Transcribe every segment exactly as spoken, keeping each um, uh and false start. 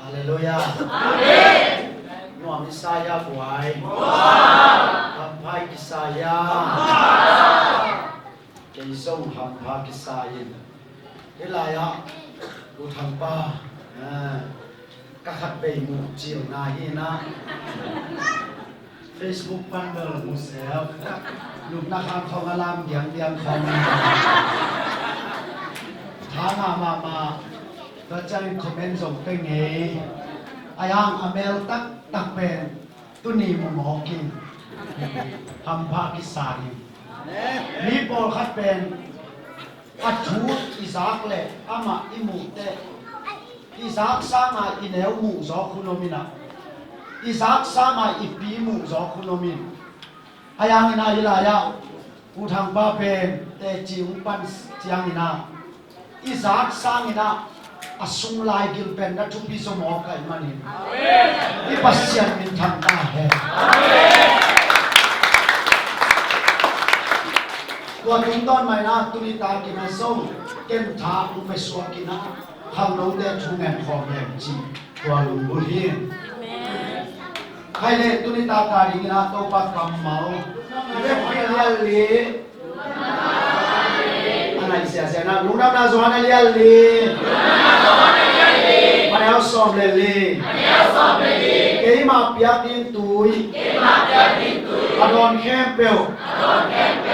Halleluiah. Amen. Nuam i sa hia guai? Hampha i kisa hia? Kei zong hampha kisa in. Hih lai-ah U Thang pa, ah, ka khatvei muh cilna hi na. Facebook pan bel mu sel. Lupna khang khawng a lam diangdiang khawng. Tha ngah mahmah. Tua ciangin comment zong pia ngei. A yang a mel taktak pen tuni mu mawk in. Hampha kisa in. Mi pawlkhat pen a thu i zak leh amah i muh teh, i zak sanga i neu muh zawk hun om in ah, i zak sanga i pi muh zawk hun om in. A yang in ah hih lai-ah U Thang pa pen teci hong pan ciangin ah, i zak sangin ah a sung lai gil pen na thupi zaw mawk ahih manin i Pasian minthang ta hen. Tua tungtawn mah in ah tuni takin ah zong ken tha hong pia suak in ah, khangnote thu ngen khawm leng ci tua lunggulh hi. Amen. Khai leh tuni tak a dingin ah Topa kammal, Hebru a lian li, a nai siasia na, Lungdamna Johan a lian li, a neu sawm le li. Keima piak ding tui a dawn khempeuh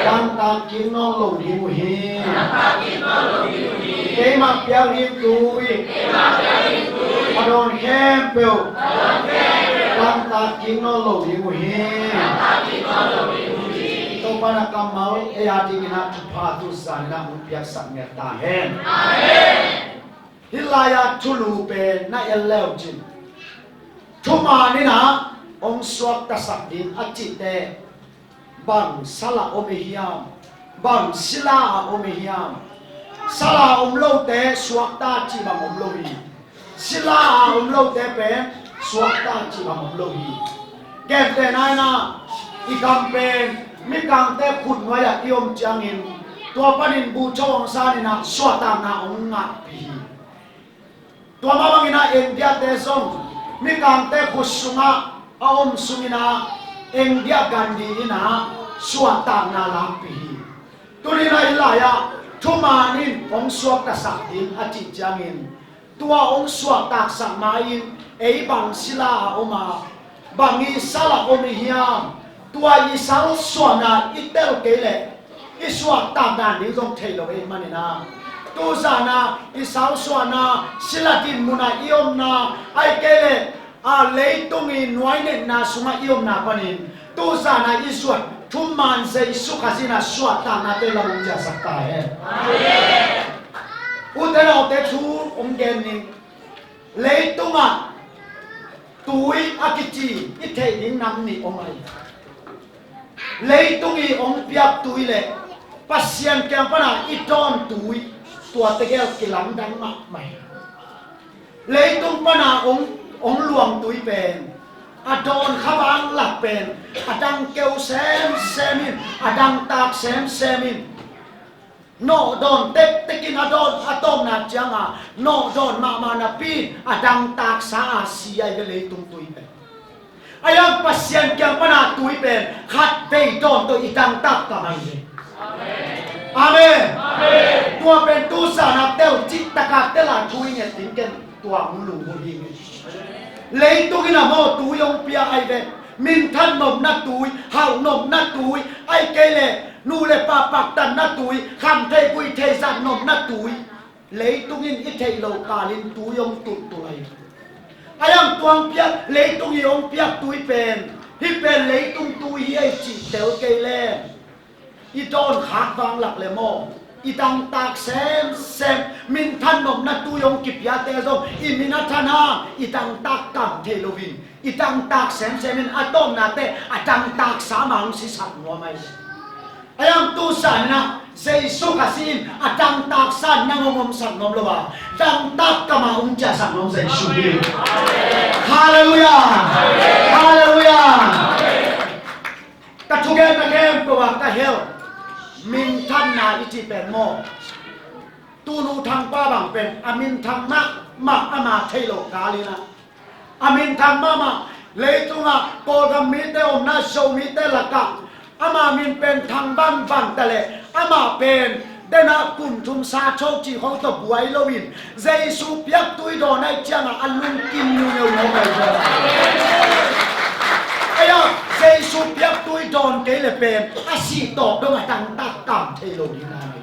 dangtak kik nawn lo ding uh hi. Keima piak ding tui a dawn khempeuh dangtak kik nawn lo ding uh hi. Topa na kammal ei a dingin ah thupha tu zan in ah hong piaksak ngiat ta hen. Hih lai-ah thulu pen na en le uh cin, thuman in ah hong suaktasak ding a cihte bang sal a om i hiam? Bang sila a om i hiam? Sal a om lote suakta cih bang om lo hi. Sila a om lote pen suakta cih bang om lo hi. Gentehna in ah i gam pen mikangte khut nuai-ah i om ciangin tua panin bucho hong san in ah suahtakna hong ngahpih hi. Tua mah bangin ah engdiate zong mikangte khut sungah a om sungin ah engdia gandi in ah suahtakna lakpih hi. Tuni in ah hih lai-ah thuman in hong suaktasak ding a cih ciangin tua hong suahtaksak ma-in ei bang sila a om a, bang i sal a om i hiam? Tua i salsuahna i tel kei leh i suahtakna ding zong thei lo ahih manin ah, tu zan ah i salsuahna, sila dinmun ah i omna, ahih kei leh a leitung i nuainetna sungah i omna panin tu zan ah i zuat thuman Jesu Khazih in ah suahtaknate lam hong ciahsak ta hen. Ute naute, thu hong gen ning. Leitungah tui a kici i theih ding nam nih om ahi. Leitung i hong piak tui le Pasian kiang pana i dawn tui, tua tegel kilamdang mahmah hi. Leitung pana hong, hong luang tui pen a dawn kha vang lak pen a dang keu semsem in, a dangtak semsem in. Nawh dawn tektek in a dawn, a tawpna cianga nawh dawn mahmah napi a dangtaksa a si ahi ve leitung tui pen. A yang Pasian kiang pana tui pen khat vei dawn tawh i dangtak kam ahi ve. Amen. Tua pen tu zan a tel, cih taka tel a thu i nget ding ken tua hong lunggulh hi. Leitung in a maw tui hong pia ahi ve. Minthan nopna tui, hauh nopna tui, ahih kei leh nu le pa paktatna tui, kham thei gui thei zat nopna tui. Leitung in i theih loh kalin tui hong tultul ahi. A yang tua hong piak, leitung i hong piak tui pen, hih pen leitung tui hi ei cih tel kei leh i dawn khak vang lak le maw, i dangtak semsem. Minthan nopna tui hong kipiate zong i min a than hang, i dangtak kam thei loin, i dangtak semsem in a tawpnate a dangtaksa mah hong sisak nuam ahi. A yang tu zan in ah Jesu Khazih in a dangtaksa nang hong omsak nuam lo a, dangtak kam a hong ciahsak nuam Jesu hi. Halleluiah. Halleluiah. Ka thugenna khempeuh ah ka hel minthanna i cih pen maw, tunu thangpa bang pen a minthang mahmah, ama theih loh kalin ah A minthang mahmah, leitungah Kawlgam mite omna Zomite lakah ama min pen thang bangbang ta leh, amah pen denah kum thum sa tho cih khong tawh buai loin, Jesu piaktu i dawn ahih ciangah a lungkim ngiungeu mawk ahi ve. Ei-a, Jesu piaktu i dawn kei leh pen a sih tawp dong a dangtak kam thei lo ding a hi.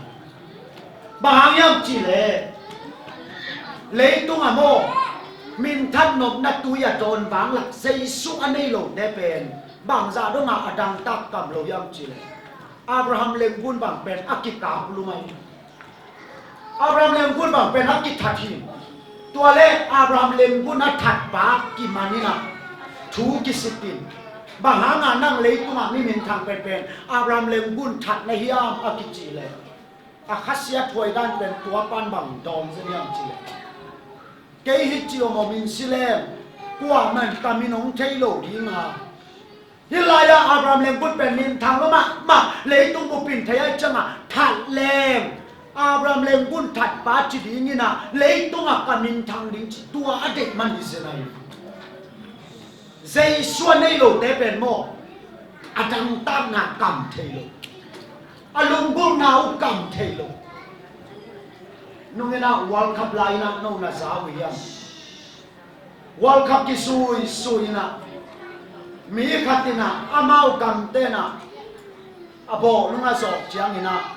Bang hang hiam cih leh, leitungah maw, minthan nopna tui a dawn vanglak Jesu a nei lote pen bangzah dongah a dangtak kam lo hiam cih leh, Abraham lenggun bang pen a kikap lum ahi. Abraham lenggun bang pen a kithat hi. Tua leh Abraham lenggun a thatpa kiman in ah, thu kisik in, bang hangah nang leitungah mi minthang penpen Abraham lenggun that na hiam a kicih leh, a khasiat huai dan pen tua pan bang dawng zen hiam cih leh, kei hih ci om om in si leng, kuamah in ka min hong thei lo ding a. Hih lai-ah Abraham lenggun pen minthang lo mahmah, leitung bup in thei ahih ciangah that leng, Abraham lenggun thatpa ci ding in ah, leitungah ka minthang ding ci, tua a deih man hi zen ahi. Jesu a nei lote pen maw, a dangtakna kam thei lo, a lunggulhna uh kam thei lo. Nung in ah World Cup lai in ah no na za uh hiam? World Cup kisui sui in ah, mi khat in ah, amau gamte in ah, a bawh nung a zawh ciangin ah,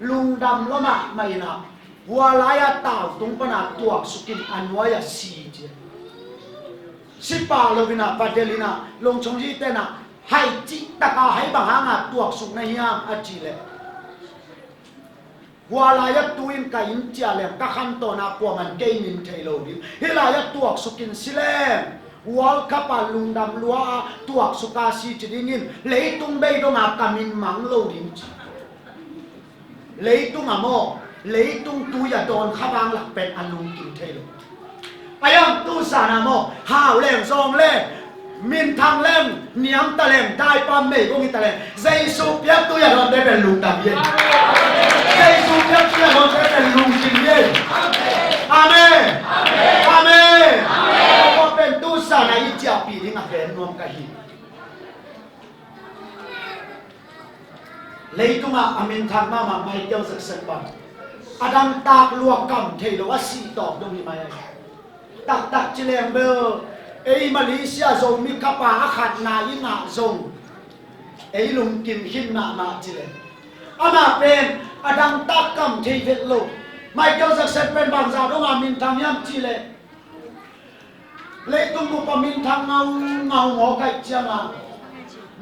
lungdam lo mahmah in ah, hua lai-a tau tung pan a tuaksuk in a nuai-ah si ci. Si pah lo in ah, va delh in ah, lungchung hite in ah, hai cih taka hai bang hangah tuaksuk na hiam a cih leh, hua lai-ah tu in ka inn ciah leng ka khantawn a kuamah in kei min thei lo ding. Hih lai-ah tuaksuk in si leng, World Cup ah lungdam lua a tuaksuk a si ci ding in, leitung bei dong a ka min mang lo ding ci. Leitung ah maw, leitung tui a dawn kha vanglak pen a lungkim thei lo. A hiang tu zan ah maw, hau leng zawng leng, minthang leng, niamta leng, daipam mei kong hita leng, Jesu piaktu a dawnte pen lungdam hi. Jesu piaktu a dawnte pen lungkim hi. Amen. Amen. Tua pen tu zan ah i ciahpih ding a pen nuam ka hi. Leitungah a minthang mahmah Michael Jackson bang, a dangtak lua kam thei lo, a sih tawp dong hi mai ahi. Taktak ci leng bel, ei Malaysia Zomi kapa a khatna i ngah zong, ei lungkim khin mahmah ci leng. Amah pen a dangtak kam thei vet lo. Michael Jackson pen bangzah dong a minthang hiam ci leh, leitung bup a minthang ngaungau mawk ahih ciangah,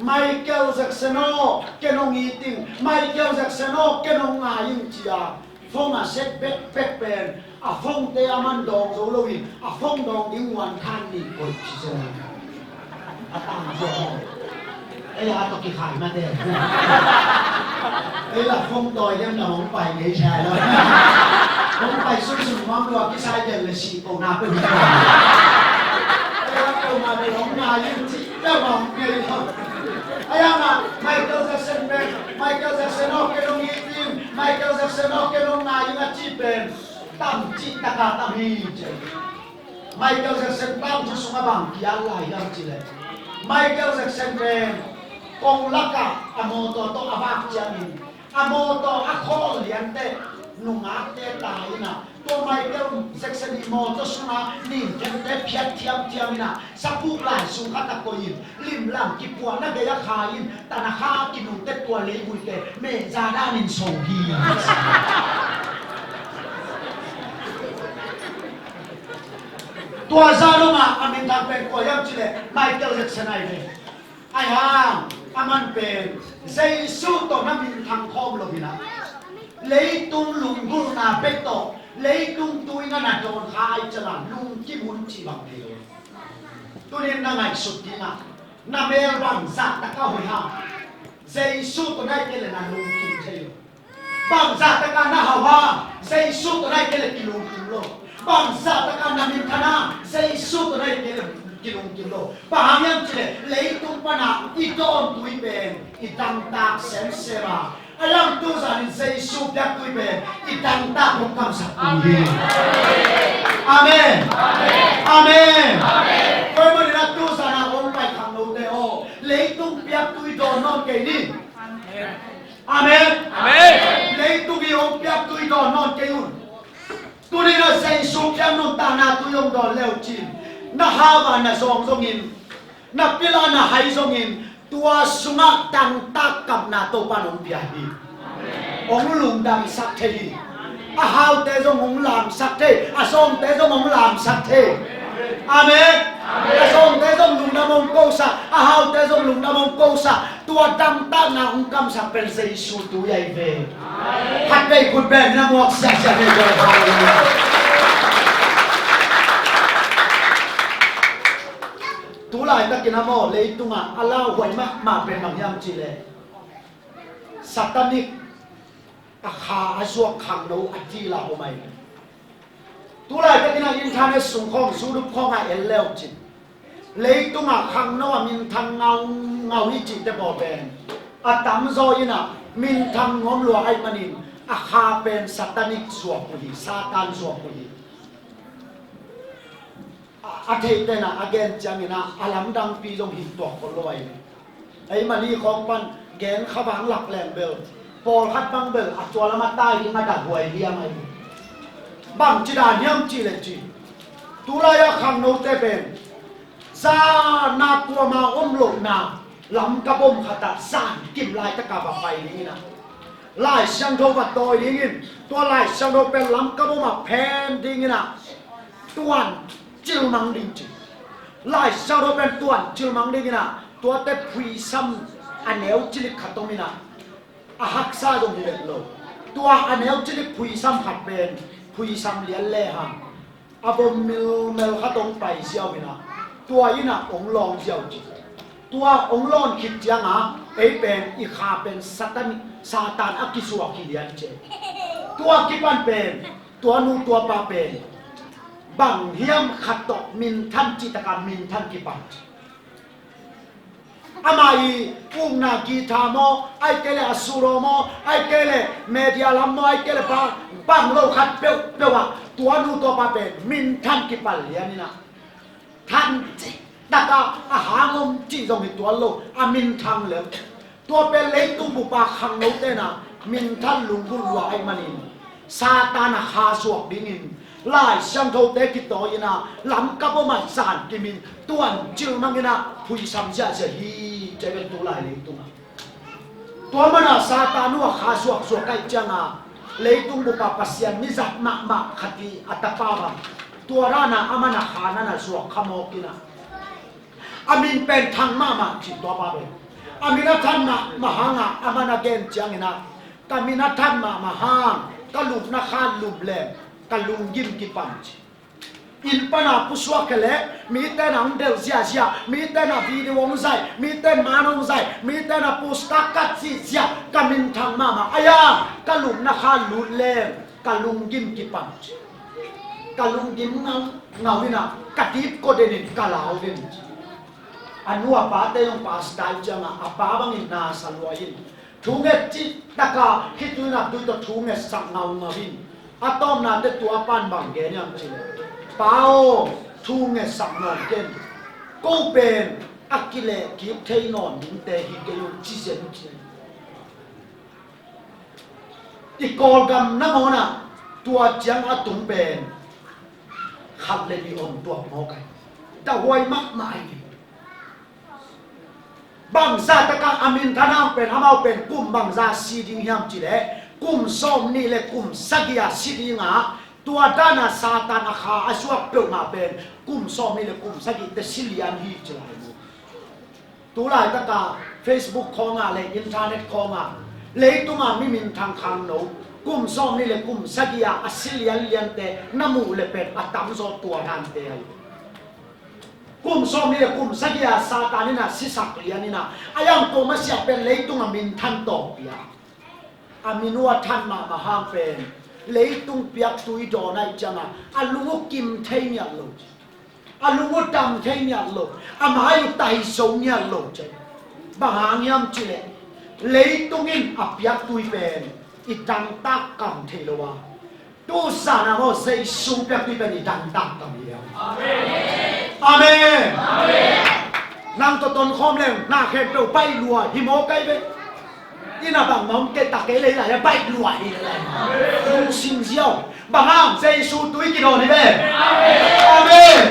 Michael Jackson aw, ken hong it ing, Michael Jackson aw, ken hong ngai ing ci-a, phone a set bekbek pen, a phone te a man dawng zo loin, a phone dawng ding muan khan nih koih ci zong. A tang zong. Ei a tawh kikhai mate. Ei la phone tawi dem la hong pai ngei thei lo. Hong pai sunsun mawk lua kisai den le sih ko na peuh. Ei a ko ma le hong ngai ing ci peuh mawk ngei lo. Ei a ma Michael Jackson pen, Michael Jackson aw ken hong it ing, Michael Jackson aw ken hong ngai ing a ci pen, tam cih taka tam hi ci. Michael Jackson tangthu sungah bang kiat lai hiam cih leh, Michael Jackson pen kong lakah a mawtaw tawh a vak ciangin, a mawtaw a khawl lian teh nungakte tai in ah, tua Michael Jackson ii mawtaw sungah nin khente phiat thiamthiam in ah, sapuk lai sung khat a koih in, limlang kipuahna gei a khai in, tanakha a kinungte tua leihuite mehza danin so hi. Tua zah dongah a minthang pen kua hiam cih leh Michael Jackson ahi ve. Ahi hang, a man pen Jesu tawh na minthang khawm lo hi na, leitung lunggulhna bek tawh, leitung tui na na dawn kha ahih ciangah lungkim un cih bang thei lo. Tunin na ngaihsut dingah, na mel bangzah taka hoih hang, Jesu tawh na hih kei leh na lungkim thei lo. Bangzah taka na hau hang, Jesu tawh na hih kei leh kilungkim lo. Bangzah taka na minthan hang, Jesu tawh na hih kei leh kilungkim lo. Bang hang hiam cih leh leitung pana i dawn tui pen i dangtak semsem a, a langtu zanin Jesu piak tui pen i dangtak hong kamsak tui hi. Amen. Amen. kei ni. Amen. Amen. Leitung i hong piak tui dawn nawn kei un. Tuni-in a Jesu piak nuntakna tui hong dawn le uhcin, na hau a na zawng zongin, na pil a na hai zongin, tua sungah dangtak kamna Topa'n hong pia hi. Hong lungdamsak thei hi. A haute zong hong lamsak thei, a zawngte zong hong lamsak thei. Amen. A zawngte zong lungdam hong kosak, a haute zong lungdam hong kosak. Tua dangtakna hong kamsak pen Jesu tui ahi ve. Khat vei khut beng in a muak siasia ve. Halleluiah. Tu laitakin a maw, leitungah a lauhuai mahmah pen bang hiam cih leh, Satanic a kha a zuak khangno a dil a om ahi. Tu laitakin a internet sung khawng, YouTube khawngah en le uhcin, leitungah khangno a minthang ngaungau hi cihte bawl pen a tamzaw in a minthang nuam lua ahih manin a kha pen Satanic zuak uh hi, Satan zuak uh hi. A, a theihte in a, a gen ciangin a, a lamdangpi zong hi tuak khol lo ahi. Ei Malay khawng pan gen kha vang lak leng bel, pawlkhat bang bel a tua lam a tai ding a dahhuai liang ahi. Bangci dan hiam cih leh ci, tu lai-a khangnote pen zana kuamah om lohna lamkap om khat ah zankim laitak a va pai dingin a, Lai Siangtho va tawi dingin, tua Lai Siangtho pen lamkap om a phen dingin a, tuan cilmang ding ci. Lai Siangtho pen tuan cilmang dingin a, tuate phuisam a neu cilik khat om in a, a haksa zong hi bek lo. Tua a neu cilik phuisam khat pen phuisam lian lehang a vom milmel khat hong pai ziau in a, tua in a hong lawn ziau ci. Tua hong lawn khit ciangah ei pen i kha pen Satan, Satan a kizuak hi lian ci. Tua kipan pen tua nu tua pa pen bang hiam khat tawh minthan cih takah minthan kipan ci. Amah i ukna guitar maw, ahih kei leh a solo maw, ahih kei leh media lam maw, ahih kei leh bang, bang lo khat peuhpeuh ah tua nu tua pa pen minthan kipan lian in a, than cih takah a hang om cih zong hi tuan lo, a minthang lel. Tua pen leitung bup a khangnote in a minthan lunggulh lua ahih manin Satan a kha zuak dingin Lai Siangthote kitawi in a, lamkap om a zankim in tuan cilmang in a phuisam ziahziah hi ci pen tu lai leitungah. Tua man a Satan uh a kha zuakzuak ahih ciangah leitung bup a Pasian mizat mahmah khat i a tapa bang, tua dan a aman a kha nan a zuak kha mawk in a, a min pen thang mahmah ci tua pa pen. A min a than mahmah hangah aman a gen ciangin a, ka min a than mahmah hang ka lupna kha lum leng ka lunggim kipan ci. Inn pan a pusuak khia leh mite in a hong delh ziahziah, mite in a video hong zaih, mite in man hong zaih, mite in a poster kat ziahziah, ka min thang mahmah. Aia, ka lupna kha lut leng ka lunggim kipan ci. Ka lunggim ngaungau in a, ka dipkua den in ka lau den ci. A nu a pate zong pastor ahih ciangah a pa bangin na sa lua in, thu nget cih takah khitui naptui tawh thu ngetsak ngaungau in, a tawpnate tua pan bang gen hiam cih leh, Pa aw, thu ngetsak nawn ken, ko pen a kilehkik thei nawn dingte hi kei un ci zen ci. I Kawlgam nangawn ah tua ciang a tung pen khat le nih om tuak mawk ahi. Dahhuai mahmah ahi. Bangzah takah a minthan hang pen amau pen kum bangzah si ding hiam cih leh, kum sawmnih le kum sagih a si ding a, tua dan a Satan a kha a zuak peuhmah pen kum sawmnih le kum sagih teh si lian hi ci lai mu. Tu laitak a Facebook khawngah le internet khawngah leitung a mi minthang khangno kum sawmnih le kum sagih a a si lianliante na muh le pen a tamzaw tua dante ahi. Kum sawmnih le kum sagih a Satan in a sisak lian in a, a yang kua masiah pen leitung a minthan tawh pia. A min uh a than mahmah hang pen leitung piaktui dawn ahih ciangah a lung uh kim thei ngiat lo ci. A lung uh dam thei ngiat lo. A mai uh tai zo ngiat lo ci. Bang hang hiam cih leh, leitung in a piaktui pen i dangtak kam thei lo a, tu zan a maw Jesu piaktui pen i dangtak kam hi a. Amen. Amen. Nang tawh tonkhawm leng na khempeuh baih lua hi maw kai ve. Inn ah bangmah om kei ta kei lei lai a baih lua hi lei lai. Lungsim ziau. Bang hang Jesu tui kidawn hi ve. Amen.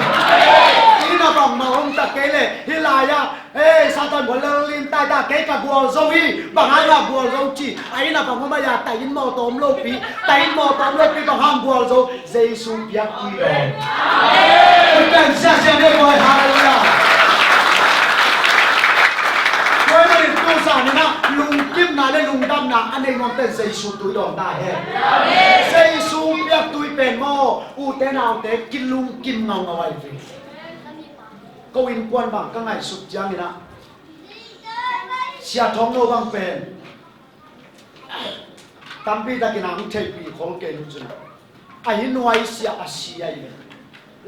Inn ah bangmah om ta kei lei hi lai a. Ei, Satan gual lel lim tai ta kei ka gual zo hi. Bang hang a gual zo ci. A inn ah bang om a ya ta inn mawtaw om lopi. Ta inn mawtaw om lopi bang hang gual zo. Jesu biak tui dawn. Uten siasia ne boy, hallelujah. Boy, boy, tu sa ni na lungkimna le lungdamna a nei nuam ten Jesu tui dawn ta hen. Jesu biak tui pen maw, ute naute kilungkim ngaungau ai ve. Ko innkuan bang ka ngaihsut ciangin ah Sia Thawng Lo bang pen tampi takin a hong theihpih khol kei uh cun a hi nuaisiah a si ahi ve.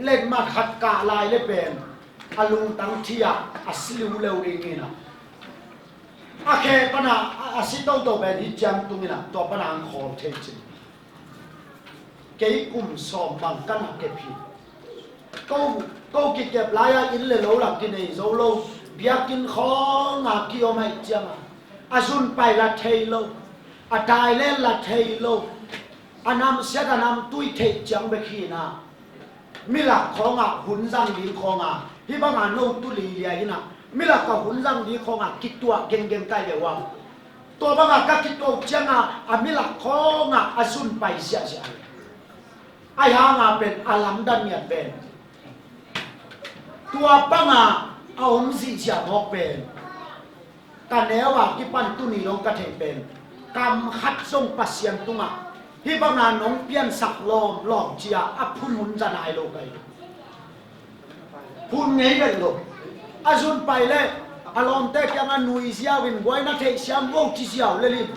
Letmat khat kah lai le pen a lungtang thi-ah a si liuleu dingin ah a khe pana a si toto pen hi ciang tungin ah tua pana hong khawl thei cin. Kei kum sawm bang ka na kep hi. Ko, ko kikep lai-a inn le lo la kinei zo lo. Biakinn khawng a kiom ahih ciangin a zunpai la thei lo. A dailen la thei lo. A namsiat a namtui theih ciang bek hi na. Milak khawng ah hun zang ding khawng ah hih bang a no tu lilia hi na. Milak a hun zang ding khawng ah kituah genggeng kai le uang. Tua bang a ka kituah uh ciang a a milak khawng ah a zunpai siahsiah hi. Ahi hang a pen a lamdang ngiat pen tua bang a a om zihziah mawk pen ka neu a kipan tuni dong ka theih pen kam khat zong Pasian tungah hih bang a nong piansak lawmlawm ci-a a phun hun za nai lo ka hi. Phun ngei vet lo. A zunpai le a lawmte kiangah nui ziau in guai na theih siam vo ci ziau lel in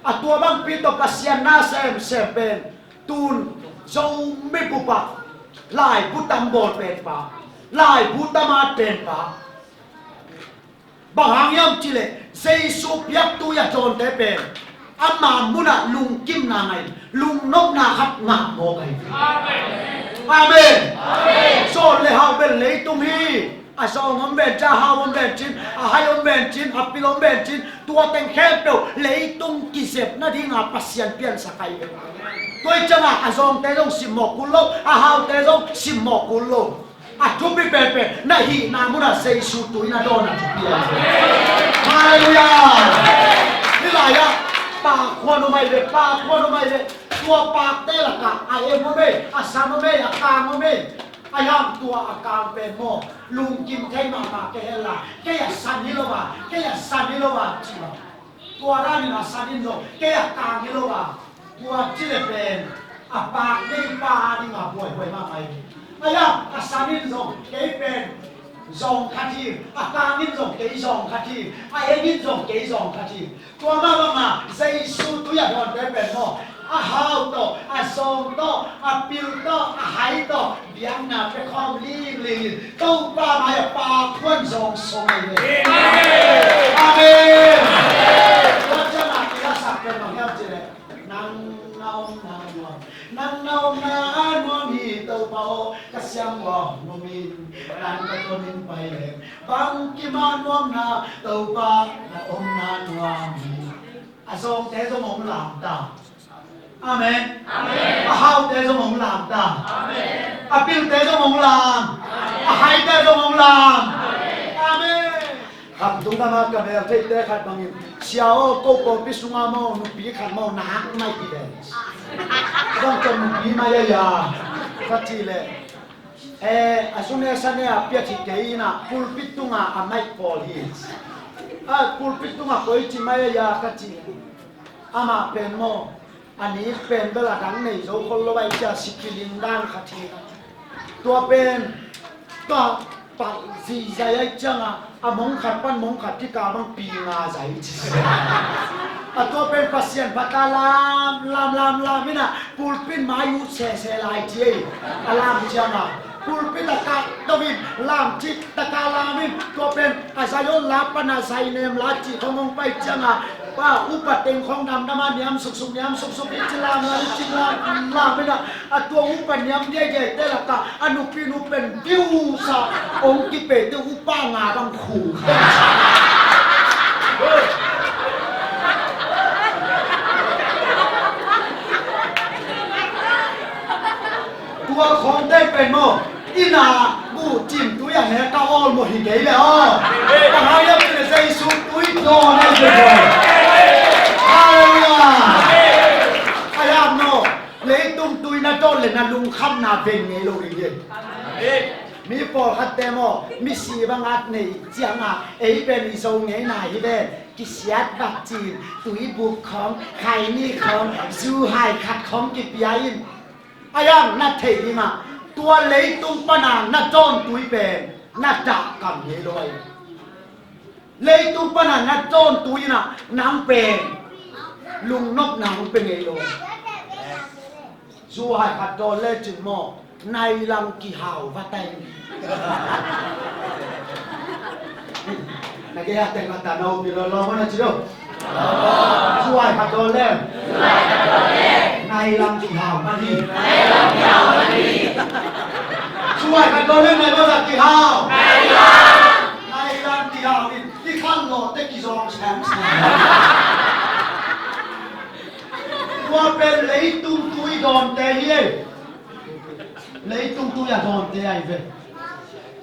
a tua bangpi tawh Pasian na semsem pen tun Zomi bup ah laibu tam bawl penpa, laibu tam at penpa. Bang hang hiam cih leh Jesu piak tui a dawnte pen ama munah lungkimna ngah in lungnopna khat ngah mawk ahi. Amen. Zawn le hau bel leitung hi. A zawng om ven cin, a hau om ven cin, a hai om ven cin, a pil om ven cin, tua teng khempeuh leitung kizep nadinga Pasian piansak ahi ve. Tua hi ciangah a zawngte zong simmawh kul lo, a haute zong simmawh kul lo. A thupi penpen na hihna munah Jesu tui na dawn a thupi a. Halleluiah. Hih lai-ah pakhuan om ahi ve, pakhuan om ahi ve. Tua pakte lakah a em om ei, a san om ei, a kang om ei. A hiam tua a kang pen maw lungkim thei mahmah kei hen la, kei a san hi lo a, kei a san hi lo a ci a. Tua danin a san in zong kei a kang hi lo a, tua ci le pen a pak nei pa ding a buaihuai mahmah hi. A hiam a san in zong kei pen zawng khat hi, a kang in zong kei zawng khat hi, a eng in zong kei zawng khat hi. Tua mah bangah Jesu tui a dawnte pen maw a hau tawh, a zawng tawh, a pil tawh, a hai tawh biakna pia khawm lingling in Topa mai-ah pakhuan zawng sawm ahi ve. Amen. Tua ciangah i lasak pen bang hiam cih leh nang na omna nuam, nang na omna nuam hi Topa aw, ka siam nuam nuam in, nang ka tuam in pai leng bangkim a nuamna Topa na omna nuam hi. A zawngte zong hong lam ta. Amen. A haute zong hong lam ta. A pilte zong hong lam. A haite zong hong lam. Amen. Khamtung gam a ka mel theite khat bangin, sia aw, ko pawlpi sunga maw nupi khat maw nak mai hi ve. Zong tua nupi mai a ya ka cih leh, eh, a sune sane a piat hi kei in ah pulpit tunga a maih pawl hi. A pulpit tunga koici mai a ya ka cih leh, amah pen maw a nik pen bel a dang nei zo khol lo ahih ciang sipiling dan khat hi. Tua pen tua paih zihzai ahih ciangah a mong khat pan mong khat kikal bang pi nga zai ci. A tua pen Pasian phat a lam lam lam lam in ah pulpit mai ut sese lai ci ei. A lam ciangah pulpit a kah to in lam ci taka lam in tua pen a zai on la pan a zai nem la ci khong hong pai ciangah Pa, upa teng khong damdam a niam suksuk, niam suksuk, i ci lam la, i ci lam la, mena a tua upa niam diaidiai te lak ah a nupi nu pen viu sa, ong kipe te upa nga bang khu. Tua khawngte pen maw, inn ah buh cim tui a hek a awl maw hi kei le aw. Bang hang hiam cih leh Jesu tui dawn ahi ve. Halleluiah. A hiam maw, leitung tui na dawn le na lungkhamna veng ngei lo ding hi. Mi pawlkhatte maw, misi bang at nei ciangah ei pen i Zo ngeina hi ven. Kisiat bak cin, tuibuk khawng, khaini khawng, zuhai khat khawng kipia in. A hiam na theih ding ah, tua leitung pana na dawn tui pen na dahkam ngei lo ahi. Leitung pana na dawn tui in ah nang pen lungnopna hong pia ngei lo. Zuhai khat dawn lecin maw, nai lam kihau va tai. Na gei a teng a ta na um ni lo lo na ci lo. Zuhai khat dawn leng. Nai lam kihau mah hi. Zuhai khat dawn leng nai lam kihau. Nai lam kihau in i khan lawhte kizawng semsem. Tua pen leitung tui dawnte hi ei. Leitung tui a dawnte ahi ve.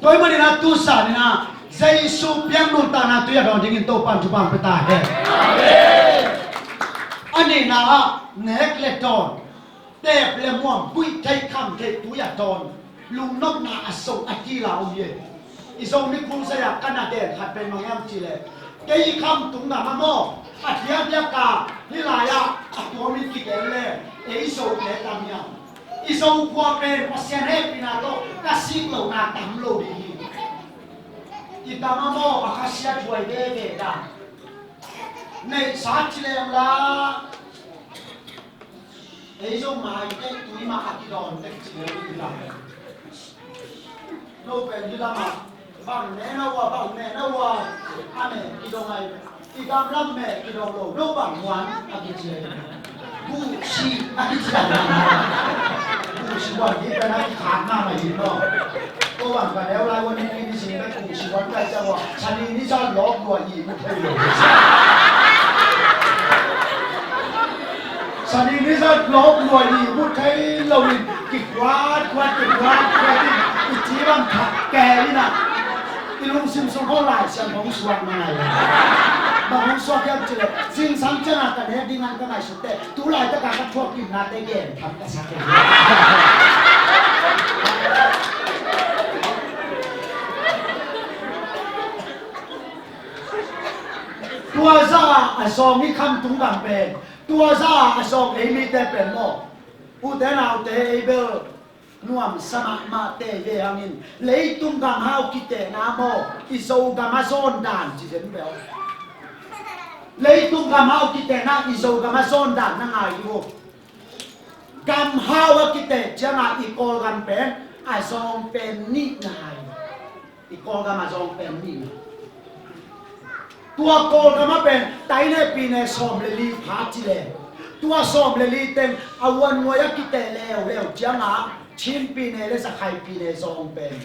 Tua ahih manin a tu zan in a Jesu piak nuntakna tui a dawn dingin Topa'n thupha hong pia ta hen. A nihna ah nek le dawn, teep le muam, buih theih kham theih tui a dawn, lungnopna a sung a kila om hi. I Zomi Khualzai ah ka na gen khat pen bang hiam cih leh, kei i khamtung gam ah maw, a diakdiak a hih lai-ah a tuamin kigen le ei Zote tam hiam? I Zo khua pen Pasian hehpihna tawh ka sik lohna tam lo ding hi. I tam ah maw, a khasiathuai veve dan. Neihsa ci leng la, ei Zo mai teh tui mah a kidawn tek ci leng i tam. No pen hih lamah bang ne na uh a, bang ne na uh a, a meh kidong ai. I gam lam meh kidong lo, no bang huan a kici ai. Gucci a kici ai. Gucci huan hi pen a kikhat mahmah hi maw. Ko bang ka neu lai huan hi ni sing pen Gucci huan kai ciang ua, sani ni zat lawk lua i mu thei lo. Sani ni zat lawk lua i mu thei lo in, kikhuat khuat, kikhuat khuat in, i ci bang khat kei in a. I lungsim sung khawng Lai Siangtho hong suak na ngai lo. Bang hong suak hiam cih leh, zingsang ciang a ka nek ding an ka ngaihsut teh, tu laitak a ka thuak kimnate gen tham ka sak hi. Tua zah a, a zawng i khamtung gam pen, tua zah a, a zawng ei mite pen maw, ute naute ei bel nuamsa mahmah te ve hangin, leitung gam hau kitehna maw, i Zogam a zawn dan ci zen bel. Leitung gam hau kitehna i Zogam a zawn dan na ngai hi uh. Gam hau a kiteh ciangah i Kawlgam pen a zawng pen nih na ngai hi. I Kawlgam a zawng pen nih na. Tua Kawlgam a pen taineh pineh sawm le li pha ci le, tua sawm le li teng a uan nuai a kiteh leuleu ciangah Chin pineh le Zakhai pineh zawng pen.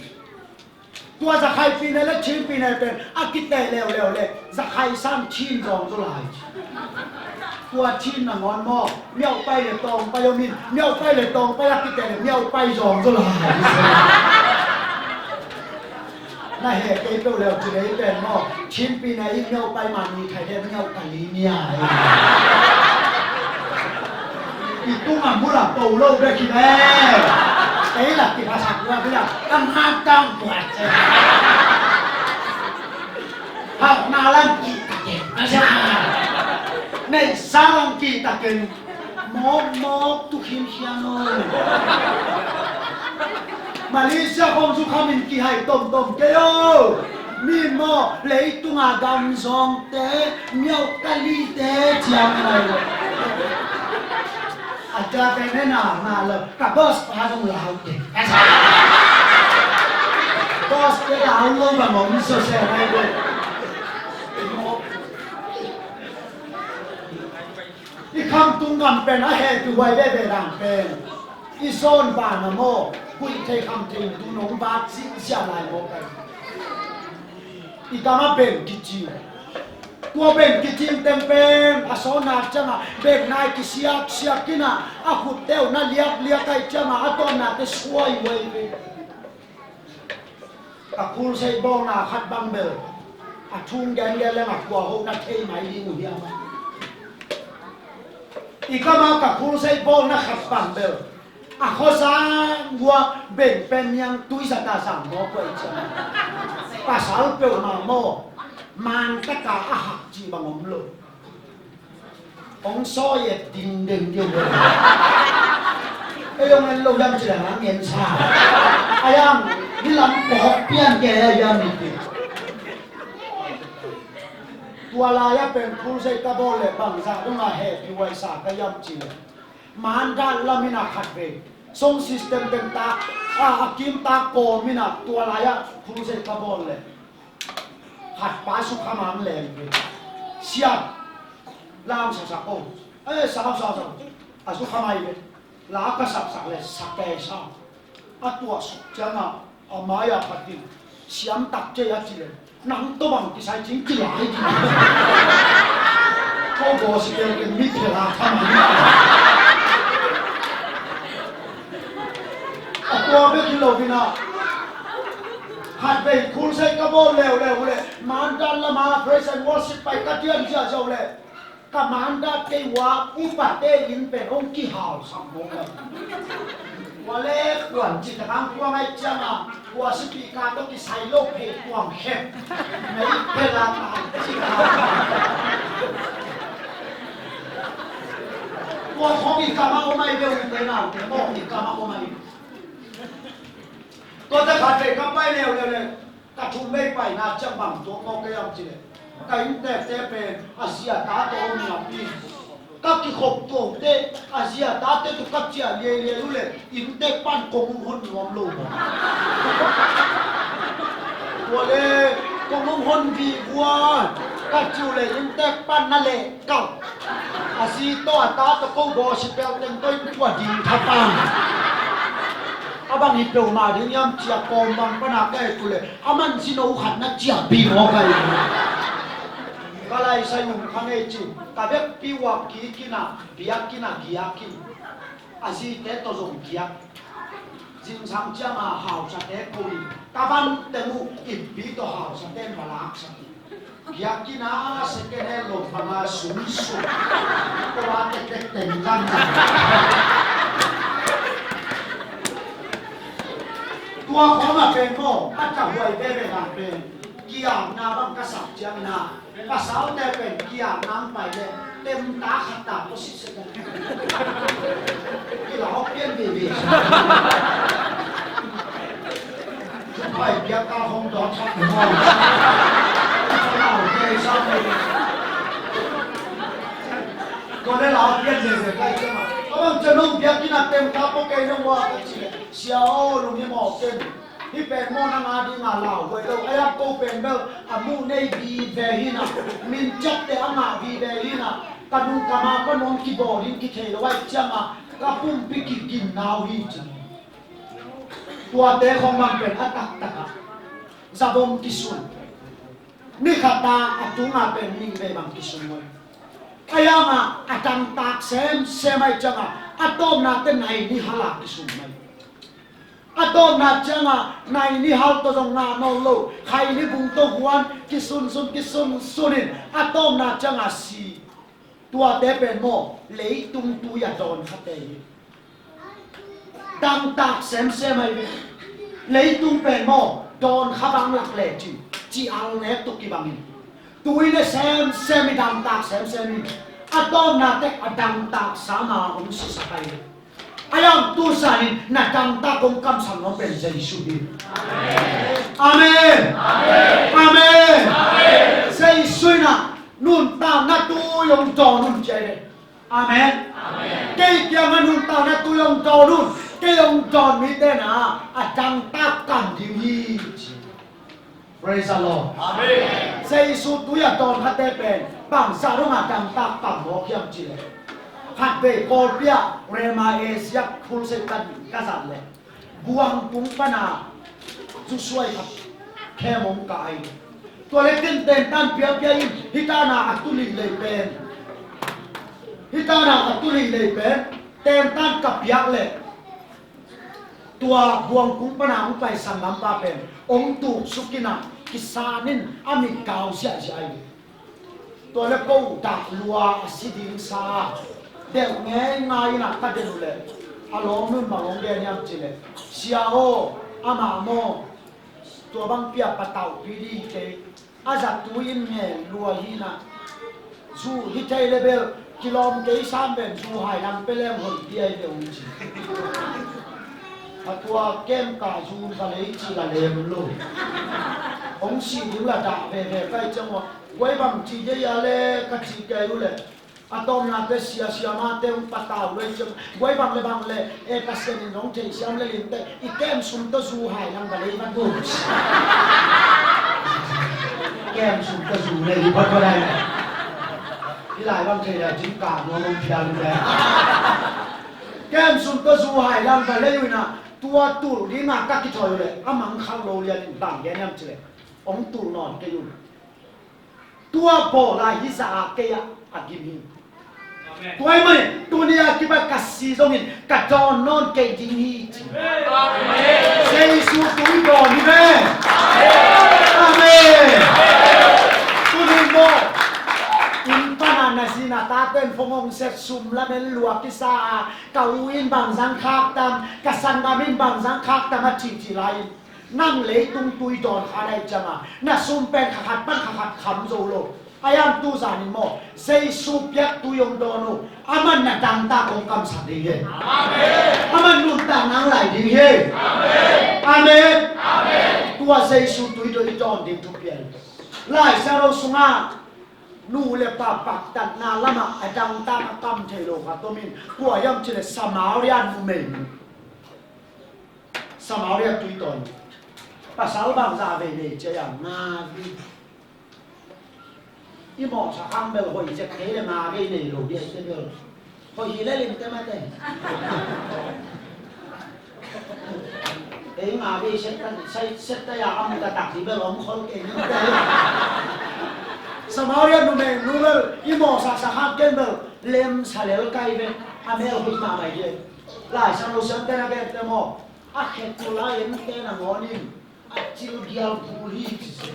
Tua Zakhai pineh le Chin pineh pen a kiteh leuleu le Zakhai sang Chin zawng zaw lai. Tua Chin nangawn maw, Miaupai le Tawngpai om in, Miaupai le Tawngpai a kiteh le Miaupai zawng zaw lai. Na heh kei peuh leu ci lei pen maw, Chin pineh i Miaupai man ni thai le Miau Kali nia. I tung a mul a po lo bek hi ve. Ei la kiphasak lua bia, a mah tang buat se. Hauhna lam kihtakin, a sia. Neihsa lam kihtakin. Mawkmawk tu khinkhian o. Malaysia khawng zu khamin kihai tomtom kei o. Mi maw leitunga gamzawngte, Miau Kalite ciang lai lo. A tua pen hena ngah lo, ka boss pa zong lau te. Boss te lau lo bang om sose nai lo. Kam tung gam pen a hehpih huai veve dan pen i zawn ban a maw, huih thei kham thei tu nong vat zihziah lai maw pen. I kam a beng kicing. Tua beng kicing teng pen a sawtna ciangah beng nai kisiaksiak in ah, a khutte uh na liakliak ahih ciangah a tawpnate suai huai ve. Ka crusade bawlna khat bang bel a thung gengen leng a kua hoh na thei mai ding uh hiam? I kama ka crusade bawlna khat bang bel a khuazang uh a beng pen niang tuizat a zang maw, kua i ciang pasal peuhmah maw, man taka a hak cih bang om lo. Hong sawi et dingdeng deuh. Ei hong en lo hiam ci leng a ngen sa. A hiam, hih lam pawk pian kei a hiam i ti. Tua lai-ah pen crusade ka bawl leh bangzah dongah hehpih huai sa ka hiam ci leh, Mandat lam in a khat vei sound system teng tak a, a kim tak kawm in a, tua lai-ah crusade ka bawl leh khat pa sukha mang leng ve. Siat, lam saksak o. Eh, saksak, saksak. A sukha mai ve. La ka saksak leh sa kei sa. A tuah suk ciangah a mai-ah khat in, siam tak cei a ci leh, nang tawh bang kisai cing kilai ding. Ko gospel ken mi phel a thamang. A tua bek hi lo in a, khat vei crusade ka bawl leuleu leh Mandat lam ah praise and worship pai ka dian ziahziah uh leh, ka Mandat kei uh a upate inn pen hong kihausak mawk a. Ua le kuan cih tak hang kuang ahih ciangah, kua sipika tawh kisai lo phei kuang khem. Mei phel a ta cih a. Tua khawng i kam ah om ahi ve, ute naute maw, i kam ah om ahi. Tua ta khat vei ka pai leuleu leh, ka thum vei paina ciang bang tuak mawk ka hiam ci leh, ka inntekte pen a zi a tate om napi, ka kikhop tuakte a zi a tate tawh ka ciah liailiai uh leh inntek pan kong hong hon nuam lo maw. Tua leh kong hong hon vivua ka ci uh leh inntek pan na leh kal. A zi tawh a ta tawh ko gospel teng tawh in tua ding thapan. A bang hi peuhmah ding hiam ci-a kawm bang pana ka et uh leh, a man zino khat na ciahpih mawk ahi. Ka laisai um kha ngei ci, ka vekpi uh a kik in a, biakinn ah giak in. A zite tawh zong giak. Zingsang ciangah hausate ko in, ka van teng uh ippi tawh hausate malaksak. Giak in a second hand lo bang a sumsum. Ko a tektek teng kan. Tua khawng a pen maw, a tahuai veve a pen. Kiapna bang ka sak ciangin a, pasalte pen kiapna hong pai leh temta khat ta ko sitset a. Kilau pian veve. Pai biak ka hong dawt khat maw. Lau kei sa veve. Tua leh lau pian veve kai ciang a, a bang ciang hong biakinn a temta ko kei nong ua ka ci leh, sia aw, lunghimawh ken. Hih pen maw nang a dingin lauhuai lo, a hiang ko pen bel a muh nei vive hi na, min ciapteh a ngah vive hi na, ka nu ka ma ka nuam kibawl in kithei lo ahih ciangin ka pumpi kiginna uh hi ci. Tuate khong bang pen a taktak a zavom kisun. Ni khat a a tungah pen nih vei bang kisun uh. A hiangah a dangtak semsem ahih ciangin a tawpna teh nai nih hal a kisun uh. A tawpna ciangin nai nih hal tawh zong ngah nawn lo, Khaini bung tawh huan kisunsun kisunsun in a tawpna ciangin si. Tuate pen maw leitung tui a dawn khate hi. Dangtak semsem ahi ve. Leitung pen maw dawn kha bang lak lecin ci al nek tuk kibangin. Tui le semsem i dangtak semsem in a tawpna teh a dangtak sama hong sisak ahi ve. A hiang tu sanin na dangtak hong kamsak nuam pen Jesu hi. Amen. Amen. Jesu in a nuntakna tui hong dawn un ci ahi ve. Amen. Kei kiangah nuntakna tui hong dawn un. Kei hong dawn mite na a dangtak kam ding hi. Praise the Lord. Amen. Jesu tui a dawn khate pen bangzah dongah dangtak kam mawk hiam ci leh, Khatvei Kawlpi ah Rema Asia Crusade ka, ka zat leh buang kung pana zu suai khat khem hong kah hi. Tua leh ken tentan piapia in, hih tana a tu leilei pen, hih tana a tu leilei pen tentan ka piak leh tua buang kung pana hong pai sanggampa pen hong tuksuk in ah, kisan in a mit kau ziahziah hi. Tua leh ko dah lua a si ding sa, delh ngeingai in ah ka delh uh leh a lawmnu'n bang hong gen hiam cih leh, "Sia aw, amah maw, tua bangpi a patauhpih ding hi kei, a zatu in ngen lua hi in ah, zu hi thei leh bel kilawm kei sam pen zu hai lang pia leng hoih ding hi," hong ci. A tua kem ka zu va lei cih la lem lo. Hong sih ding la dah veve ka hih ciang ua, guai bang ci ding a leh ka cih kei uh leh, a tawpna teh sia, sia mah teh hong patau lo hi ciang, guai bang leh bang leh, e, Pasian in hong theihsiam leh lim teh, i kem sum tawh zu hai lang va lei va gum. Kem sum tawh zu lei hi phot phot lai. Hih lai bang thei leh jingkah nuam hong phial hi leh. Kem sum tawh zu hai lang va lei uh in ah, tua tulh ding a ka kithawi uh leh a mangkhat lo lian in bang gen hiam cih leh, hong tulh nawn kei un. Tua bawl lai hi zah a kei ah a gim hi. Amen. Tua ahih manin tuni a kipat ka si zongin ka dawn nawn kei ding hi ci. Amen. Jesu tui dawn hi ve. Amen. Tuni maw, inn pana na zi na tate'n phone hong set, sum lamen lua kisa a, ka u in bang zang khak tam, ka sanggam in bang zang khak tam a cihcih lai in, nang leitung tui dawn kha na hih ciang a, na sum pen kha khat pan kha khat kham zo lo. A hiang tu zan in maw, Jesu piak tui hong dawn uh. Aman na dangtak hong kamsak ding hi. Amen. Aman nuntak nang lai ding hi. Amen. Amen. Amen. Tua Jesu tui dawn ding thupi hi. Lai Siangtho sungah nu leh pa paktatna lamah a dangtak a kam thei lo khat om in, kua hiam cih leh Samaria numei. Samaria tui tawn. Pasal bangzah vei nei ci a, nga vei. I mawhsa khang bel hoih zek kei leh nga vei nei lo ding a, i te bel hoih hi leh lim te mate. Ei nga vei set ta, set ta a, a mu ta tak hi bel om khol kei lim te. Samaria numei nu bel i mawhsa sa khang ken bel lemsa lel kai ve. A mel hoih mahmah hi. Lai Siangtho siamte na gen te maw, a khetul a ente nangawn in a cil gial phul hi ci se.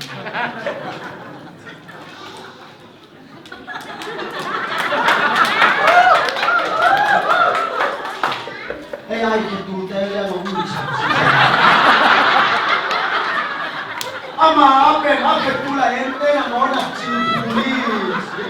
Ei, a khetute le a ngong ni sa. Ama a pen a khetul a ente nangawn a cil phul hi ci.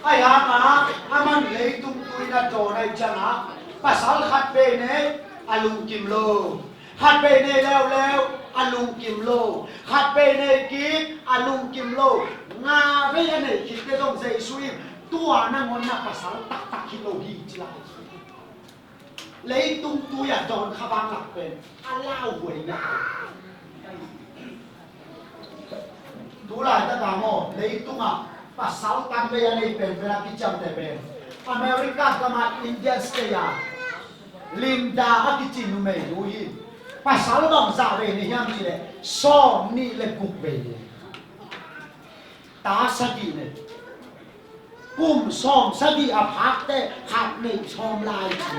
Ahi hangin aman leitung tui na dawn ahih ciangin pasal khat vei nei a lungkim lo, khat vei nei leuleu a lungkim lo, khat vei nei kik a lungkim lo. Nga vei a nei kik te zong Jesu in tua nangawn na pasal taktak hi lo hi ci lai. Leitung tui a dawn kha vang lak pen a lauhuai na. Tulaitak a maw, leitungah pasal tam vei a nei penpen a kiciamteh pen America gam a Indian State a Linda a kici numeinu hi. Pasal bangzah vei nei hiam cih leh sawmnih le guk vei nei. Ta sagih nei. Kum sawm sagih a phak teh khat nei sawm lai ci.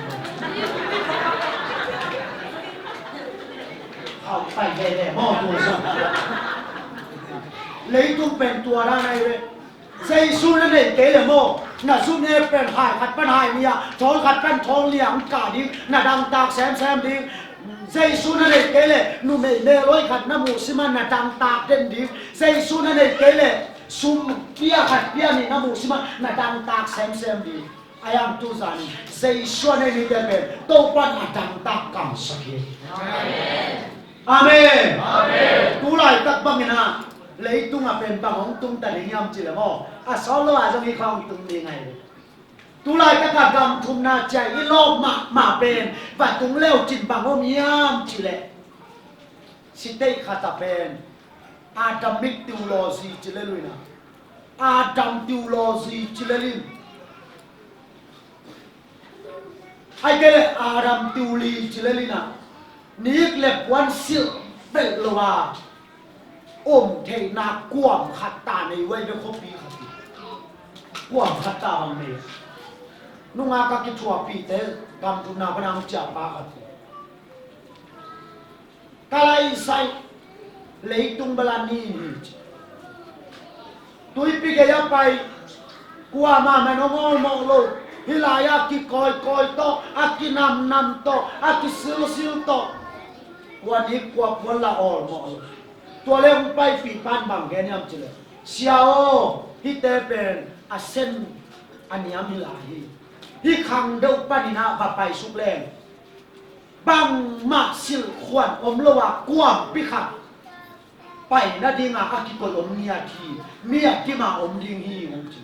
Khauh pai veve maw tua sawm. Leitung pen tua dan ahi ve. Jesu na nei kei leh maw, na zutne pen hai khat pan hai nih a, thawl khat pan thawl nih a hong kah ding, na dangtak semsem ding. Jesu na nei kei leh numei melhoih khat na muh sim a, na dangtak den ding. Jesu na nei kei leh sum pia khat pia nih na muh sim a, na dangtak semsem ding. Ahi hang tu zan in Jesu a nei mite pen Topa'n a dangtak kamsak hi. Amen. Amen. Tulaitak bangin ah leitung ah pen bang hong tung ta ding hiam cih leh maw, a sawt lo ah zong hih kha hong tung ding ahi. Tulaitak a gam thumna ciang i lawp mahmah pen va tung leu cin bang om hiam cih leh, state khat ah pen Adamic theology ci lel uh in ah, Adam theology ci lel in, Ai kei le Adam Tiuli ci le lina, nik le puan silh belh lo a om theihna kuam khat ta nei uai ve khuapi khat hi. Kuam khat ta bang nei. Nunga ka kithuahpihte gamthumna pana hong ciahpa khat hi. Ka laisai leitung bala ni hi ci. Tuipi gei a pai kuamah man hong awlmawh lo. Hih lai-ah kikawikawi tawh, a kinamnam tawh, a kisilsil tawh, kua nik kua puan la awlmawh lo. Tua le hong paipih pan bang gen hiam cileh, sia aw, hihte pen a sen a niam hi lai hi. Hih khang deuh panin ah va paisuk leng bangmah silhkhuan om lo a kuampi khat pai nadinga a kikoih om ngiat hi. Mi a kim a om ding hi hong ci.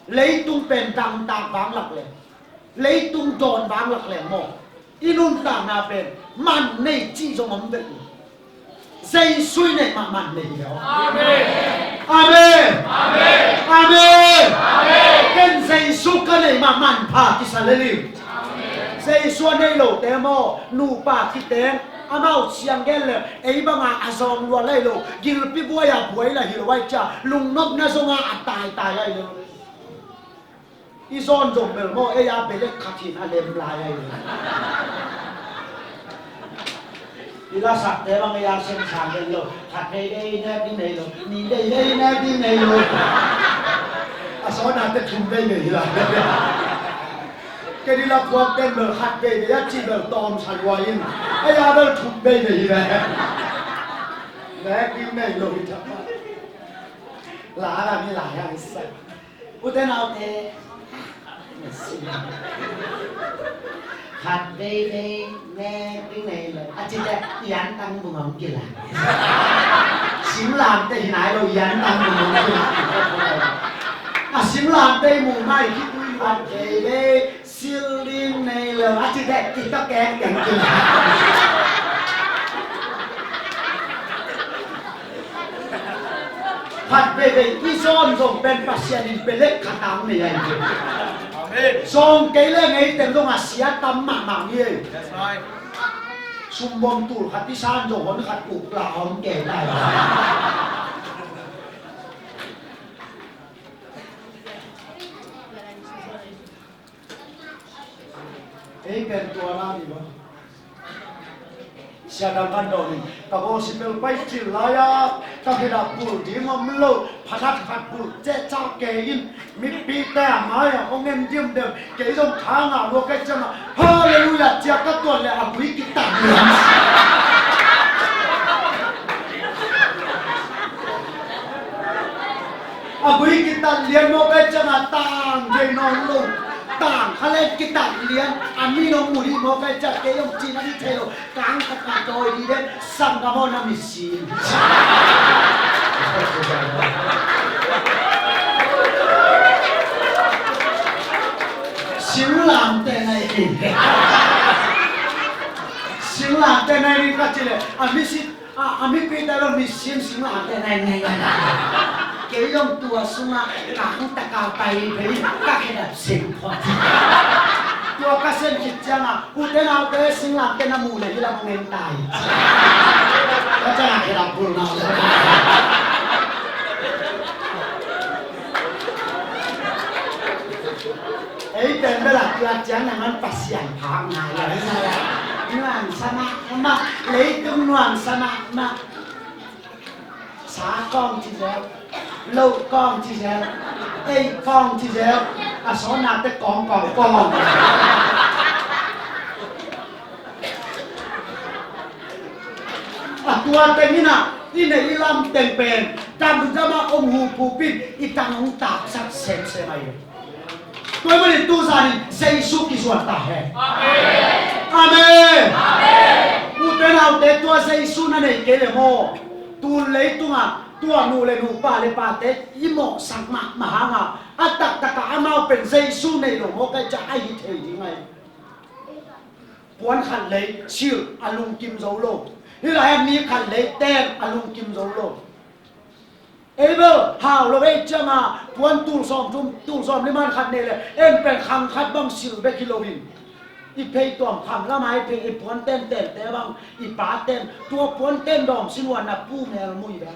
Leitung pen dangtak vanglak le leitung dawn vanglak le maw, i nuntakna pen man nei cih zong om vet lo. Jesu i neih mah man nei hi ve aw. Amen. Amen. Amen. Amen. Ken Jesu ka neih mah manpha kisa lel hi. Jesu a nei lote maw, nupa kiteng amau siang gen le ei banga a zawng lua lai lo, gilpi buai a buai la hi lo ai cia, lungnopna zonga a taitai lai lo. I zawn zong bel maw, ei a belek khat hin a lem lai ai. I lasakte bang ei a semsang den lo, khat vei vei nek ding nei lo, ni vei vei nek ding nei lo. A sawnate thum vei vei hi lai. Kei di la phuak den bel khat vei vei a ci bel tawm sa lua in, ei a bel thum vei vei hi lai. Nek ding nei lo hi thak ma. La a la mi lai a hi sa. Ute naute, khat vei vei nek ding nei lo a ci teh, i antang bung hong kila. Singlamteh hi nai lo, i antang bung hong kila. A singlamteh i mu mai khitui luat vei vei, sil ding nei lo a ci teh, i tawh keng keng kila. Khat veve i zawn zong pen Pasian in belek khat a hong nei ahi ve. Amen. Zawng kei le ngei teng zong a sia tam mahmah ni ei. That's right. Sumbawm tul khat i san zong hon khat uk la a hong kei lai. Ei pen tua la ni lo. Sia dang kan dawh in ka gospel pai cil lai-a ka khedap bul ding om lo. Phalat khat bul cehcah kei in mipite a mai-ah hong en dimdem. Kei zong kha ngah lua kai ciangah halleluiah cia ka tuan le a gui kitat lian. A gui kitat lian mawk ai ciangah tang thei nawn lo. Tang kha le kitat lian a mi nong mu dih mawk ai ciah kei hong cin a dih thei lo. Kang khat khat dawi dih den sanggam aw na mi sin. Singlamteh na i hi. Singlamteh na i hi ka ci le a mi sin. A, a mipite lo mi sim sim la te nai nai nai. Kei zong tua sunga kang taka pai phei ka khedap sim phot. Tua ka sem khit cianga ute naute singlamteh na mu le hi la mong en tai. Ka cianga khedap bul nau le. Ei pen bel a tua ciang nang an Pasian phak ngai lo. Nuamsa mahmah, leitung nuamsa mahmah. Sa kawng ci zel, loh kawng ci zel, ei kawng ci zel, a sawnate kawng kawng kawng. A tua teng in ah i neih i lam teng pen damdam a om hu phupin i tang hong taksak semsem ahi. Tua ahih manin tu zanin Jesu kizuan ta hen. Amen. Amen. Ute naute tua Jesu na nei kei le maw? Tu leitungah tua nu le nu pa le pate i mawhsak mahmah hangah a taktakah amau pen Jesu nei lo maw kai ca a hi thei ding ahi. Puan khat lei silh a lungkim zo lo. Hih lai-ah mi khat lei ten a lungkim zo lo. Ei bel hau lo ei cianga puan tul sawm thum, tul sawm li man khat nei le, en pen khang khat bang sil bek hi loin, i phei tuam kham lama i phei i puan tenten te bang, i pa ten tua puan ten dawm sin wan na pu mel mui bek.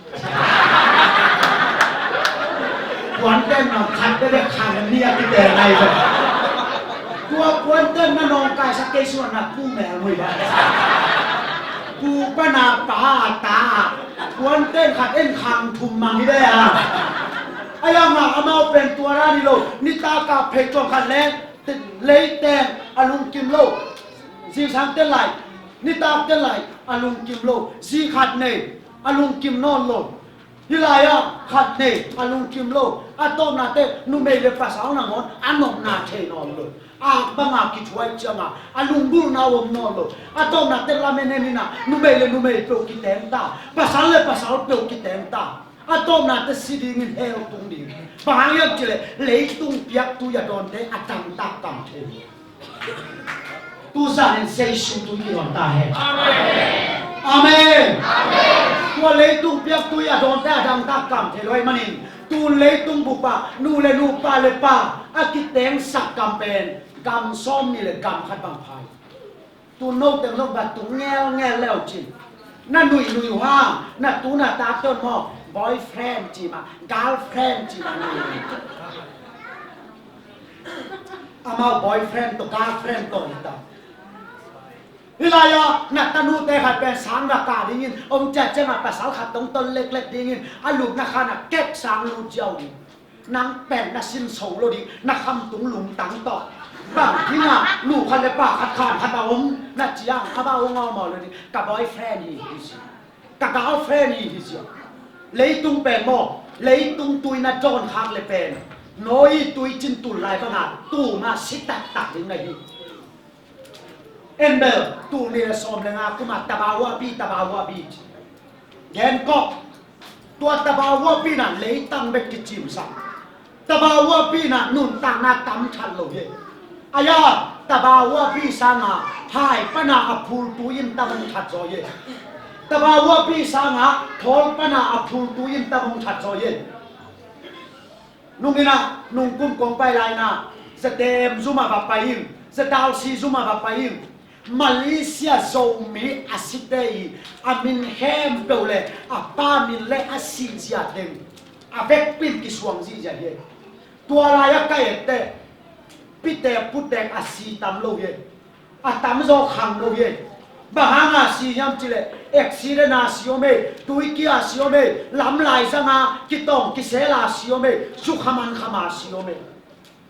Puan ten bang khat bek bek khang ni a kite nai bek. Tua puan ten na nawngkai sa kei sin wan na pu mel mui bek. Pu pana pa ta puan ten khat en khang thum mang hi ve a. A yang a amau pen tua ra ni lo, nitaka phei tuam khat le leiten a lungkim lo. Zingsang ten lai, nitak ten lai a lungkim lo. Zi khat nei, a lungkim nawn lo. Hi lai-ah khat nei, a lungkim lo. A tawpna te numei le pasal nangawn a nopna thei nawn lo. Ak banga kithuai cianga a lunggulhna om nawn lo. A tawpna te lamen en ina numei le numei peuh kiteng ta, pasal le pasal peuh kiteng ta. A tawpna te si dingin hell tung ding. Bang hang hiam cih leh leitung piak tui a dawnte a dangtak kam thei. Tuzan in Jesu tui kidawn ta hen. Amen. Amen. Tua leitung piak tui a dawnte a dangtak kam thei lo ahih manin tun leitung bupah nu le nu, pa le pa a kitengsak kam pen gam sawm nih le gam khat bang pha hi. Tun no teng zong va tung ngelngel le uh cin. Na nuihnui uh hang na tu na tate un maw boyfriend ci mah, girlfriend ci mah nuihnui. Amau boyfriend tawh girlfriend tawh hi ta. Hi lai-ah na tanute khat pen sang ra kah dingin om ciahciah mah pasal khat tong ton leklek dingin a lupna khan a kek sang lut ziau ding. Nang pen na sinso lo ding, na khamtung lungtang tawh. Bang dingah nu khat le pa khat khan khat a om na ciang a bau ngawmawh lo ding, ka boyfriend hi hi sia, ka girlfriend hi hi sia. Leitung pen maw, leitung tui na dawn khak le pen Noah tui cin tul lai bangah tumah si taktak ding na hi. En bel tul nih le sawm le nga kumah tabahuahpi, tabahuahpi ci. Gen kawk. Tua tabahuahpi inah leitang bek kicimsak. Tabahuahpi inah nuntakna tam that lo hi. Aya, tabahuahpi sanga hai pana a phultui in tam hong that zaw hi. Tabahuahpi sanga thawl pana a phultui in tam hong that zaw hi. Nung inah nung kum kong pai lai inah zatem zumah va pai in, zatalsi zumah va pai in. Malaysia Zomi a site i a min khempeuh le a pa min le a sihzia teng a vekpi in kisuang zihziah hi. Tua lai-ah ka etteh pitek putek a si tam lo hi. A tamzaw khang lo hi. Bang hanga si hiam cih leh accident a si om hi, tuikia si om hi, lamlai zanga kitawng kisela si om hi, sukhaman khama si om hi.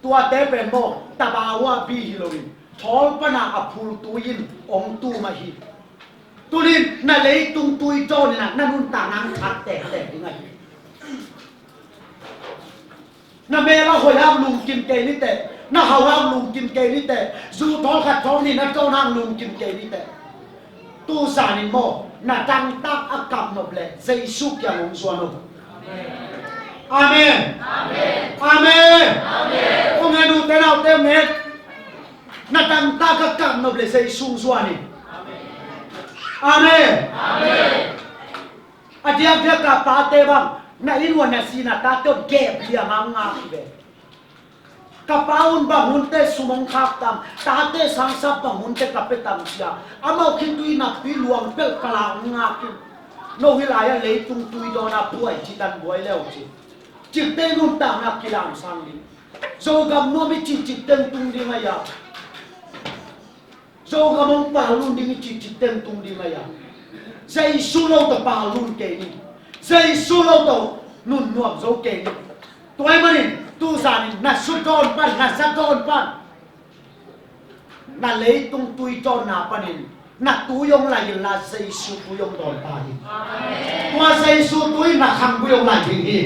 Tuate pen maw tabahuahpi hi loin thawl pana a phultui in hong tum ahi. Tunin na leitung tui dawn inah na nuntakna hong that tektek ding ahi. Na mel a hoih hang lungkim kei niteh, na hau hang lungkim kei niteh, zu thawl khat thawl nih na dawn hang lungkim kei niteh. Tuzan in maw na dangtak a kap nop leh Jesu kiang hong zuan o. Amen. Amen. Amen. Amen. Kong en ute naute nget. Na dangtak a kap nop leh Jesu hong zuan in. Amen. Amen. A diakdiak ka pate bang na inn ua na zi na tate un gep liam a ngak hi ve. Ka pa un bang hunte sum hong khak tam, tate sangsap bang hunte ka pia tam cia, amau khitui naptui luang pelh ka la hong ngak in. No hi lai-ah leitung tui dawn a buai ci dan buai le uh ci. Cikte nuntakna kilamsang ding. Zogam nuam i cihcih teng tung ding a ya. Zogam hong palun ding i cihcih teng tung ding a ya. Jesu lo tawh palun kei ni. Jesu lo tawh nunnuam zo kei ni. Tua ahih manin tuzan in na su dawn pan, na za dawn pan, na leitung tui dawnna panin na tui hong lai inla Jesu tui hong dawn ta hi. Tua Jesu tui na khanggui hong lai ding hi.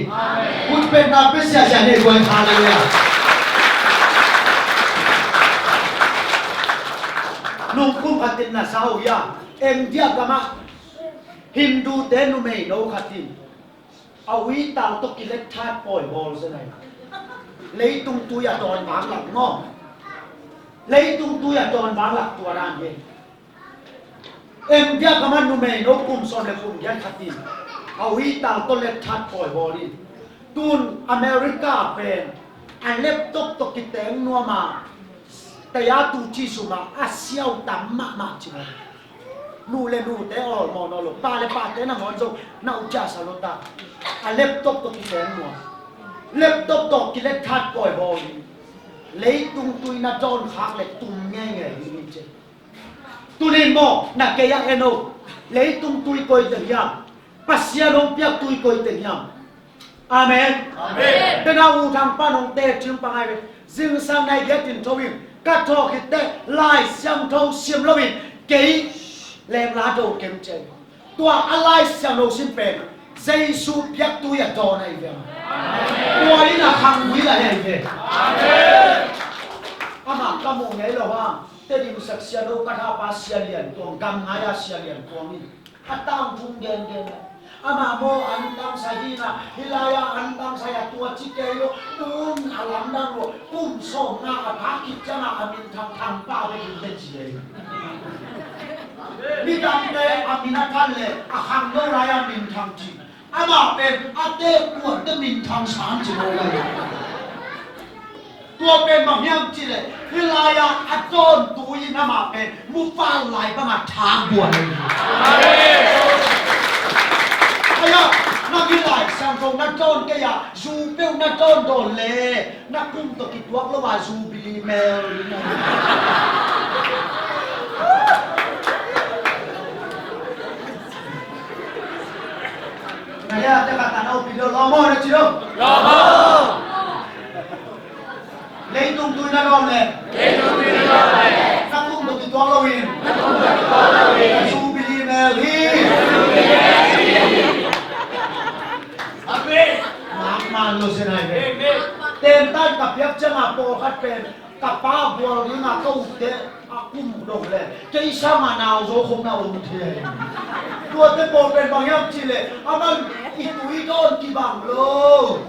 Khutbetna pia siasia ni guai, halleluiah. Nungkum khatin na sa uh hia? India gamah Hindu te numei no khatin a uitau tawh kilekthat pawi bawl zen ahi. Leitung tui a dawn vang lak maw? Leitung tui a dawn vang lak tua dan hi. India gamah numei no kum sawm le kum giat khatin A uitang tawh letthat pawi bawl in. Tun America pen a laptop tawh kiteng nuam a, taya tu ci sum a a siau tam mahmah ci lo. Nu le nute awlmawh nawn lo, pa le pate nangawn zong na uciasa lo ta. A laptop tawh kiteng nuam, laptop tawh kiletthat pawi bawl in. Leitung tui na dawn khak le tum ngeingei hi ci. Tunin maw, na kei ah en o. Leitung tui koi teng hiam? Pasian hong piak tui koi teng hiam? Amen. Amen. Tena U Thang pan hong teci pah ngai ve. Zingsang nai giat in tho in, ka thawh khit teh Lai Siangtho sim lo in kei lengla do kei ci. Tua a Lai Siangtho sim pen Jesu piak tui a dawn ahi ve. Tua in a khang ui la ahi ve. Amah ka muh ngei lo hang, Tedim sak Sia Lo Ka Tha Pa Sia Lian Tuang, gam ngai a Sia Lian Tuang in a tangthu gengen. Amah maw an tangsa hi na, hih lai-ah an tangsa hi a, tua ci kei lo, tun a lamdang lo, kum sawmnga a phak khit ciangah a minthang Thang Pa bek in teci hi. Midangte a min a than le a khangno lai-ah minthang ci. Amah pen a tekuante minthang sang ci lo lai. Tua pen bang hiam cih leh, hih lai-ah a dawn tui in amah pen mufal lai bangah thang buan ahi hi. Ahi a, nang hih Lai Siangtho na dawn kei a, zu peuh na dawn dawn leh na kum tawh kituak lo a, zu bili mel ding ahi. Na hia te ka tan au pi lo, lo mo na ci lo. Lo mo. Leitung tui na dawn le. Leitung tui na dawn le. Na kum tawh kituak lo in. Na kum tawh kituak lo in. Zu bili mel hi. Amen. Mak man lo sin ai ve. Amen. Tentan ka piak ciangah pawlkhat pen ka pa bual dingah ka utte a kum dong le kei sangah nau zo khong na om thei. Tuate pawl pen bang hiam cih leh, aman i tui dawn kibang lo.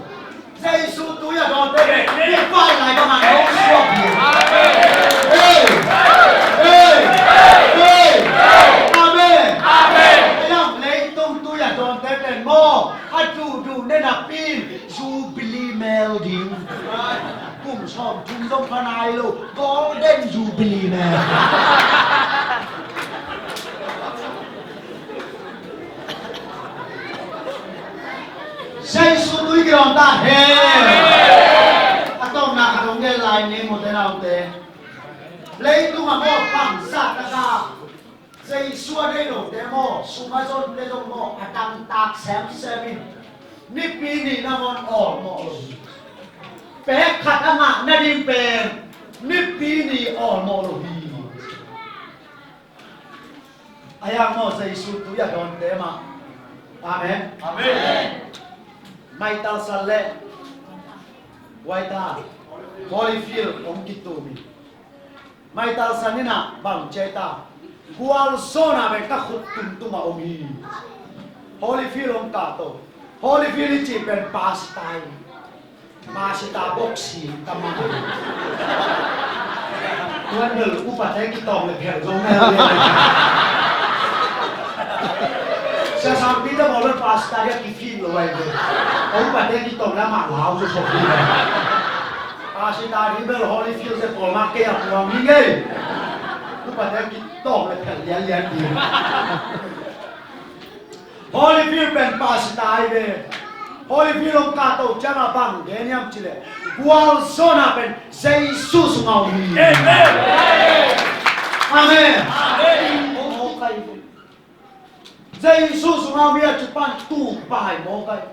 Jesu tui a dawnte pen i pai lai bangah nong suak hi. Hey! Hey! Hey! Amen. Amen. Leitung tui a dawnte pen maw, a duhduh ne napi in zu bili mel ding. Kum sawmthum zong pha nai lo, Golden Jubilee mel. Jesu tui kidawn ta hen. A tawpna khat hong gen lai ni, u te nau te. Leitung a maw, pangsa taka Jesu a nei lote maw, sum a zonte zong maw, a dangtak semsem in, Nipi ni nangawn awlmawh lo hi. Pek khat a ngah nading pen Nipi ni awlmawh lo hi. A yang maw, Jesu tui a dawnte mah. Amen. Amen. Maitalsan le Waita, Holyfield hong kitum hi. Maitalsan in ah bang ci ai ta, gualzawhna pen ka khut tumtum a om hi. Holyfield hong kahto. Holyfield i cih pen pastor hi. Pastor boxing ka mang hi. Tuan bel upate kitawng le phel zong na hi. Sia Sang Peter bawl pen pastor hi a kifit lo ai ve. Upate kitawng le amah lau zo sawk hi. Pastor ding bel Holyfield se pawl mah kei a puang hi ngei. Upate kitawng le phel lianlian ding. Holyfield pen pastor hi ve. Holyfield hong kahto ciangah bang gen hiam cih leh, gualzawhna pen Jesu sungah om hi. Amen. Amen. Amen. Jesu sungah mi a ci pan tuk pai mawk ai.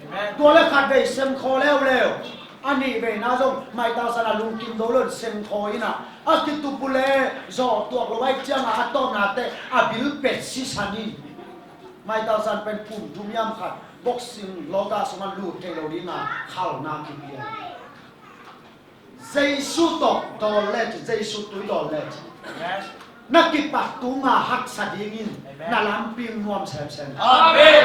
Amen. Tua le khat vei sem khaw leuleu. A nih veina zong Maitalsan a lungkim zo lo in sem khaw in ah, a kitup uh le zawh tuak lo ai ciangah a tawpna teh a bil pet sisan in. Maitalsan pen kum thum hiam khat boxing loga sungah lut thei lo dingah khalna kipia. Jesu tawh dawn le ci, Jesu tui dawn le ci. Amen. Na kipat tunga haksa dingin, amen, na lampi nuam semsem. Amen.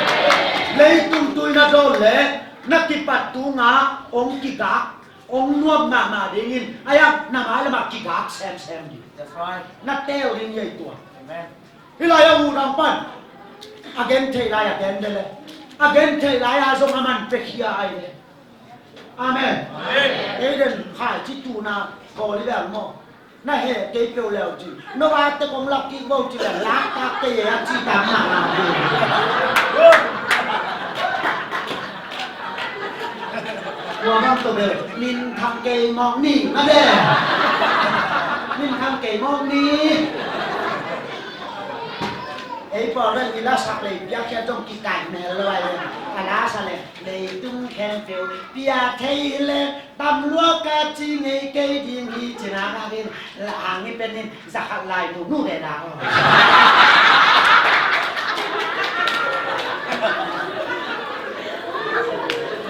Leitung tui na dawn le na kipat tunga hong kigak, hong nuam mahmah dingin, a yang na mai lamah kigak semsem ding. That's right. Na teel ding hi ei tua. Amen. Hih lai-ah U Thang pan a gen theih lai a gen de le, A gentheih lai-a zong a man piakhia ai le. Amen. Amen. Ei den khaici tuhna kawl i bel maw? Na heh kei peuh leu cin. No a te kong lak kik bo cin le lak tak kei e a ci tak mahmah hi. Tua bang tawh bel minthang kei mawk ni, mate. Minthang kei mawk ni. Ei pawlkhat i lasak lei piakhia zong kikaih mel lo ai le. A lasa le leitung khempeuh pia thei le tam lua ka ci ngei kei ding hi cin a ka rin la ang i pen in. Zakhat lai nu nu de na.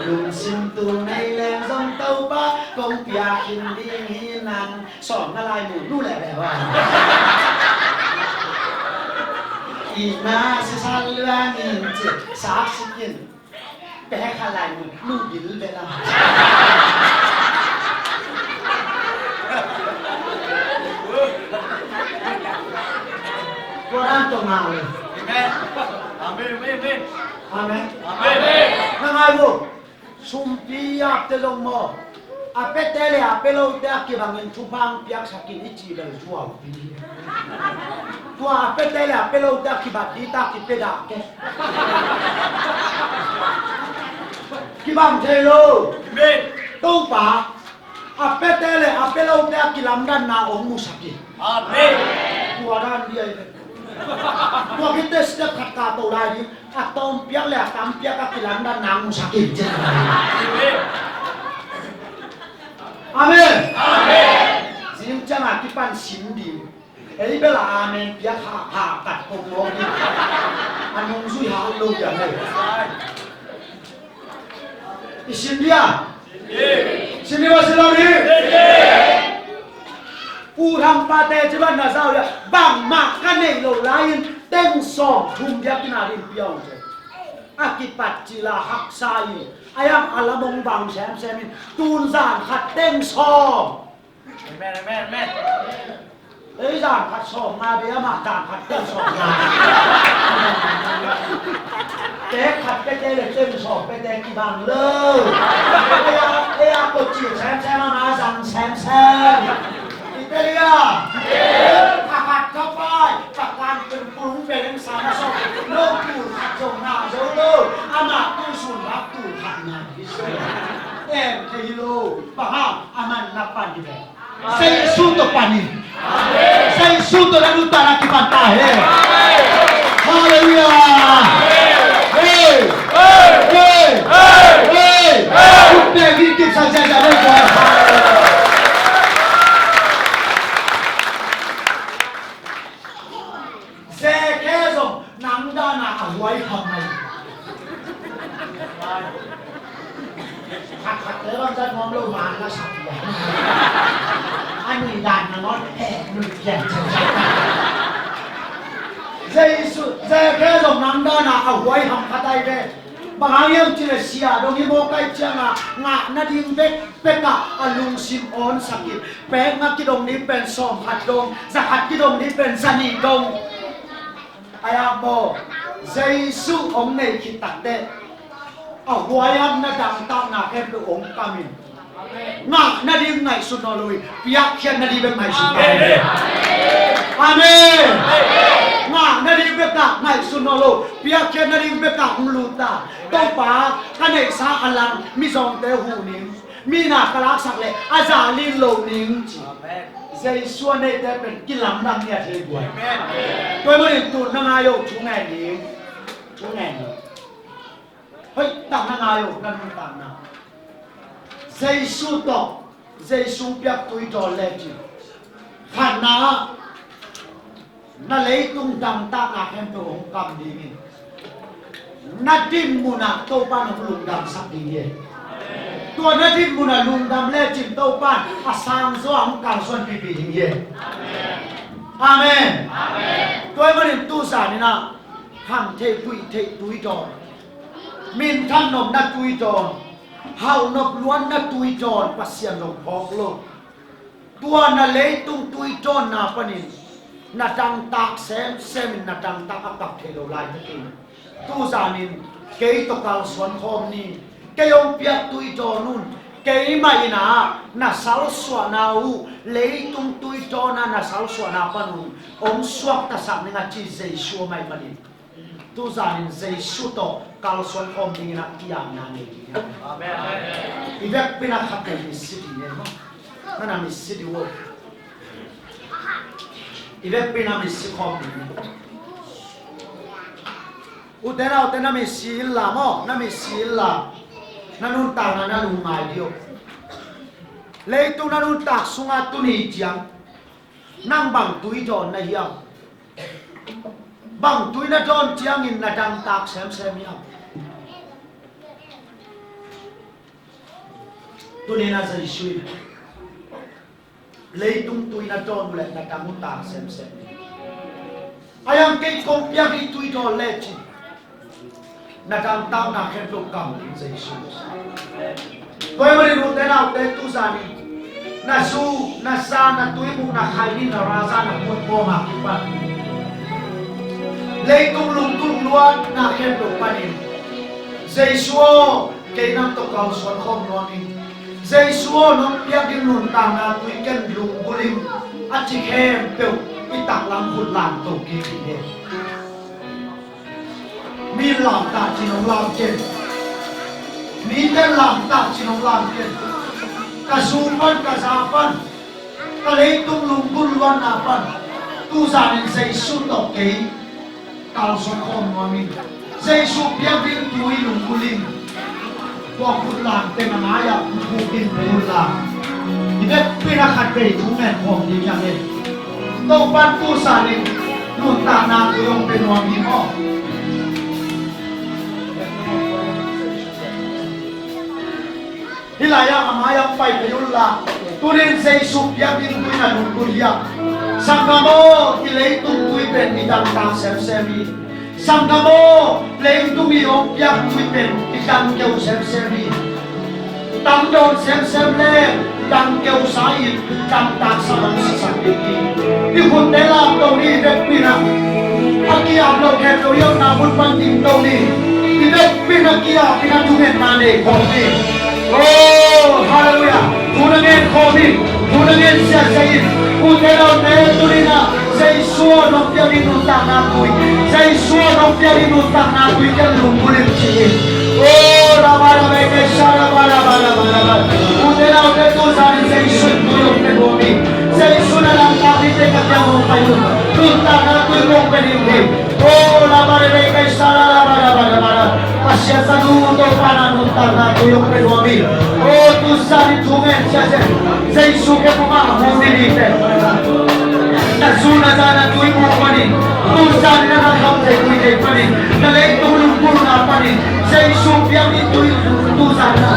Lungsim tung nei leng zong Topa kong piak khin ding hi nan. Sawm na lai nu nu le le wa. I na si san luang in ci sak sikin. Pek khat lai nu nu bil ve la. Tua dan tawh ngah le. Amen. Amen. Amen. Amen. Na ngai mu. Sumpi apte zong maw, a piate le a pia lote a kibangin thupha piaksakin i cih bel zuaupi. Tua a piate le a pia lote a kibat dita kipia dah ke. Kibang thei lo. Amen. Topa, a piate le a pia lote a kilamdanna hong musak hi. Amen. Tua dan dia hi. Tua khit teh step khat ka to lai ding. A tawm piak le a tam piak a kilamdanna hong musak hi ci. Amen. Amen. Zing ciang a kipan sin ding. Ei bel a amen piak ha ha kat kong mawk ding. A nungzui ha lo ding. I sin dia. Sin dia, sin lo ding. U Thang pate ci ban na zau dia. Bangmah ka neih loh lai-in teng sawm thum dia kina ding pia ung ci. A kipat cil a haksa in a yang a lam hong bang semsem in tun zan khat teng sawm. Amen, amen, amen. Ei zan khat sawm nga be amah zan khat teng sawm nga. Tek khat pete le teng sawm pete kibang lo. Ei a, ei a kotcil semsem amah zang semsem. I tel ia. A khat ka pai. Pakhan pun pun beleng sama sawm. Lo tul khat zong nga zo lo. Amah tul sun bak tul khat nga. Em thei hi lo. Bang hang? Aman na pan hi ve. Sia Jesu tawh pan hi. Sia Jesu tawh na nuntakna kipan ta hen. Halleluiah. Hey. Hey. Hey. Hey. Hey. Zekhe zong nang dana a huai kham mai. Khat khat te bang zat nuam lo man la sak. A nui dan na ngon he nui pian. Jesu, Zekhe zong nang dana a huai kham khat ai ve. Bang hang hiam cih leh sia dong hi mawk ai ciangah ngah nading bek pekah a lungsim awnsak in pek ngah kidong ding pen sawm khat dong, za khat kidong ding pen za nih dong. Ai-ah maw, Jesu hong nei khit takteh a huaihamna dangtakna khempeuh hong kam in ngah nading ngaihsun nawn lo hi, piakkhiat nading bek ngaihsun ta. Amen. Amen. Ngah nading bek ah ngaihsun nawn lo, piakkhiat nading bek ah hong lut ta. Topa, ka neihsa a lang mizawngte huh ning, mi na ka laksak leh a zah lin lo ning ci. Jesu a neite pen kilamdang ni a thei buai. Tua ahih manin tu na ngai uh thu ngai ning. Thu ngai ning. Hoih tak na ngai uh na nuntakna. Jesu tawh, Jesu piak tuidawn lecin khatna ah na leitung dangtakna khempeuh hong kam dingin na dinmun ah Topa in hong lungdamsak ding hi. Tua na dinmun ah lungdam lecin Topa in a sangzaw ah hong kalsuanpihpih ding hi. Amen. Tua ahih manin tu zan in ah kham theih huih theih tuidawn, minthan nopna tuidawn, hauh nop luanna tuidawn Pasian zong phawk lo. Tua na leitung tuidawnna panin Na dangtak semsem in na dangtak a kap thei lo lai takin, tuzanin kei tawh kalsuan khawm ni. Kei hong piak tui dawn un. Keimah in ah na salsuahna uh leitung tui dawn ah na salsuahna panun hong suaktasak ning a ci Jesu a mai panin, tuzanin Jesu tawh kalsuan khawm dingin a kiamna nei ding hi. Amen. I vekpi-in a khat vei misi ding hi maw? Na na misi ding uh. I vekpi-in a misi khawm ding hi. Ute naute, na misi inla maw, na misi inla. Na nuntakna na lungngai ding uh. Leitung na nuntak sungah tuni ciang nang bang tui dawn na hiam? Bang tui na dawn ciangin na dangtak semsem hiam? Tuni-in a Jesu in leitung tui na dawn uh leh na dangtak semsem. A yang kei kong piak ding tui dawn lecin na dangtakna khempeuh kam ding Jesu. Tua ahih manin ute naute, tuzanin na zu, na za, na tuibuh, na khaini, na raza, na put kawm a kipan leitung lunggulh luatna khempeuh panin, Jesu aw, kei nang tawh kalsuan khawm nuam ing. Jesu aw, nong piak ding nuntakna tui ken lunggulh ing, a ci khempeuh i taklam khut lam to kik ding hi. Mi lamtak ci nong lam ken. Mite lamtak ci nong lam ken. Ka zu pan, ka za pan, ka leitung lunggulh luatna pan, tuzanin Jesu tawh kei kalsuan khawm nuam ing. Jesu piak ding tui lunggulh ing. Tua khut lam teng a mai-ah khut in khut lam. I vekpi-in a khat vei thu ngen khawm ding hi hang e. Topa'n tu zanin nuntakna tui hong pia nuam hi maw? Hih lai-ah a mai-ah pai phei unla, tuni-in Jesu piak ding tui na lunggulh hiam? Sanggam aw, i leitung tui pen i dangtak semsem hi. Sanggam aw, leitung i hong piak tui pen i dangkeu semsem hi. Tam dawn semsem leh dangkeusa in dangtaksa hong sisak ding hi. I khutte lam to ni, i vekpi-in a, a kiam loh khempeuh i omna mun pan ding to ni. I vekpi-in a kiam in a thungetna nei khawm ni. Oh, hallelujah. Thu na ngen khawm in, thu na ngen siasia in. Ute naute, tuni-in a Jesu aw, nong piak ding nuntakna tui. Jesu aw, nong piak ding nuntakna tui ken lunggulh ing ci hi. Oh, laba laba, kaisa laba laba laba laba. Ute naute, tu zanin Jesu in tui hong pia nuam hi. Jesu in a dangtak mite ka kiang hong pai un. Nuntakna tui kong pia ding hi. Oh, laba laba, kaisa laba laba laba laba. Pasian tanu Topa'n a nuntakna tui hong pia nuam hi. Oh, tu zanin thu ngen siasia in. Jesu kiang puma a hong ding hi teh. Na zu na za na tuibuh panin, tu zanin na na kham thei khui thei panin, na leitung lunggulhna panin, Jesu piak ding tui tu zanin na.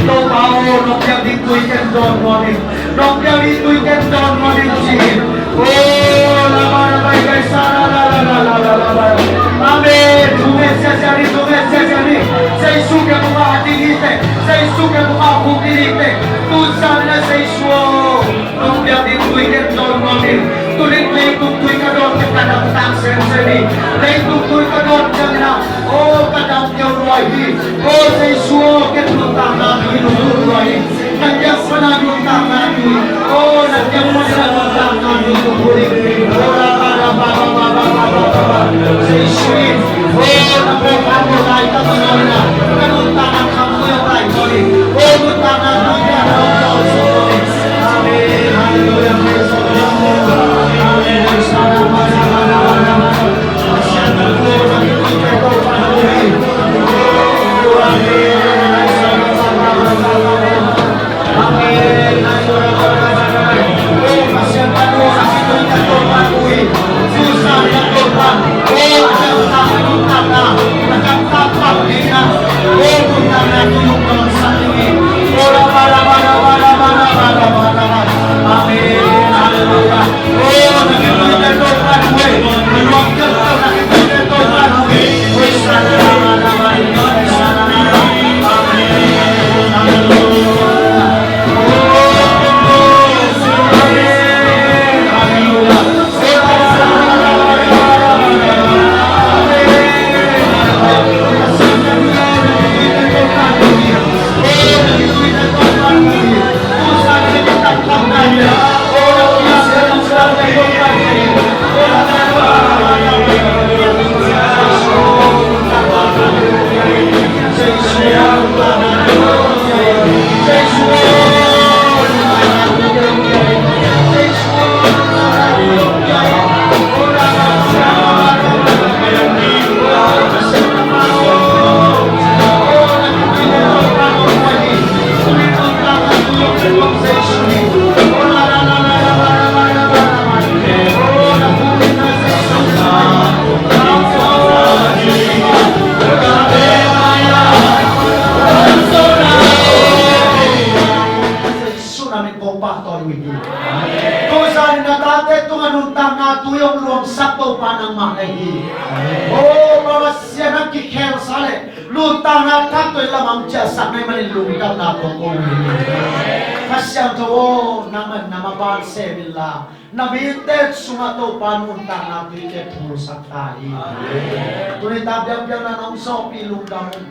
Topa aw, nong piak ding tui ken dawn nuam ing. Nong piak ding tui ken dawn nuam ing ci hi. Oh, laba laba, kaisa laba laba laba laba. Amen. Thu ngen siasia ni, thu ngen siasia ni. Jesu kiang puma a ding hi teh. Jesu kiang puma a hong ding hi teh. Tu zanin na Jesu aw, nong piak ding tui ken dawn nuam ing. Tuni-in leitung tui ka dawn ciang ka dangtak semsem hi. Leitung tui ka dawn ciangin a, oh, ka dangkeu luai hi. Oh, Jesu aw, ken nuntakna tui lunggulh luai hi. Na kiang pan a nuntakna tui. Oh, na kiang pan a nuntakna tui lunggulh hi. Oh, laba laba laba laba laba. Jesu in, oh, na pawlkhat ko lai ka mawk in a, ka nuntakna kham tui hong lai ko hi. Oh, nuntakna tui ka dawn ciang. Amen. Hallelujah. Praise the Lord. Amen. Topa nangmah na hi. Amen. O Pa Pasian, a kikhelsa le nuntakna thak tawh i lamang ciahsak na hih manin lungdamna kong ko hi. Kha Siangtho aw, nangmah na maban sem inla, na mite sungah Topa nuntakna tuite phulsak ta hi. Amen. Tuni tak biakpiakna nong sawpih lungdam un.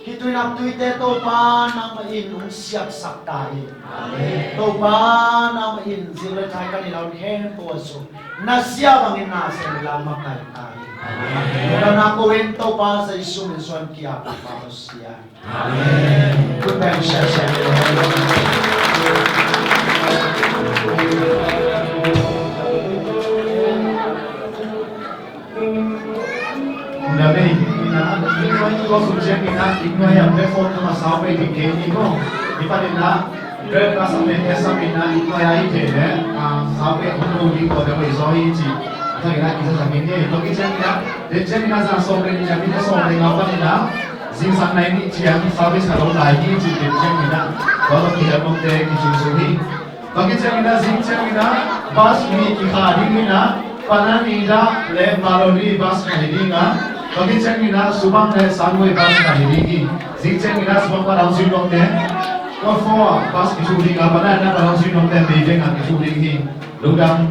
Hih tuinak tuite Topa nangmah in hong siatsak ta hi. Amen. Topa nangmah in zing le thai kan i lau khempeuh a sung na sia bangin na sem la makaih ta hi. Amen. Lungdamna ko in Topa Jesu min suang kiap Topa Pasian. Amen. Khut beng siasia. Nda bei ina, ina tua sung ciang ina, ina ya platform tuma sau bei ding ke ni ko. Ni pa ina, breakfast a pen esa ina, ina ya i te ne, a, sau bei ko no ni ko de bei zo i ci. Tha ina kisa sa ni ne, to ki ciang ina, de ciang ina za so bei ni ya mi de so bei ngau pa ina. Zingsang nai nih ciang sau bei sa lo lai ni ci de ciang ina. Ko to ki ya ko de ki ci su hi. Tua khit ciangin ah, zing ciangin ah, bus nih kikhah ding in ah, Panani dah le Maloni bus kha hi ding a, tua khit ciangin ah, Subang le Sunway bus kha hi ding hi. Zing ciangin ah, Subang Padang Zui Nongte, What for bus kithu ding a, Panani Padang Zui Nongte, Meiveng a kithu ding hi. Lungdam.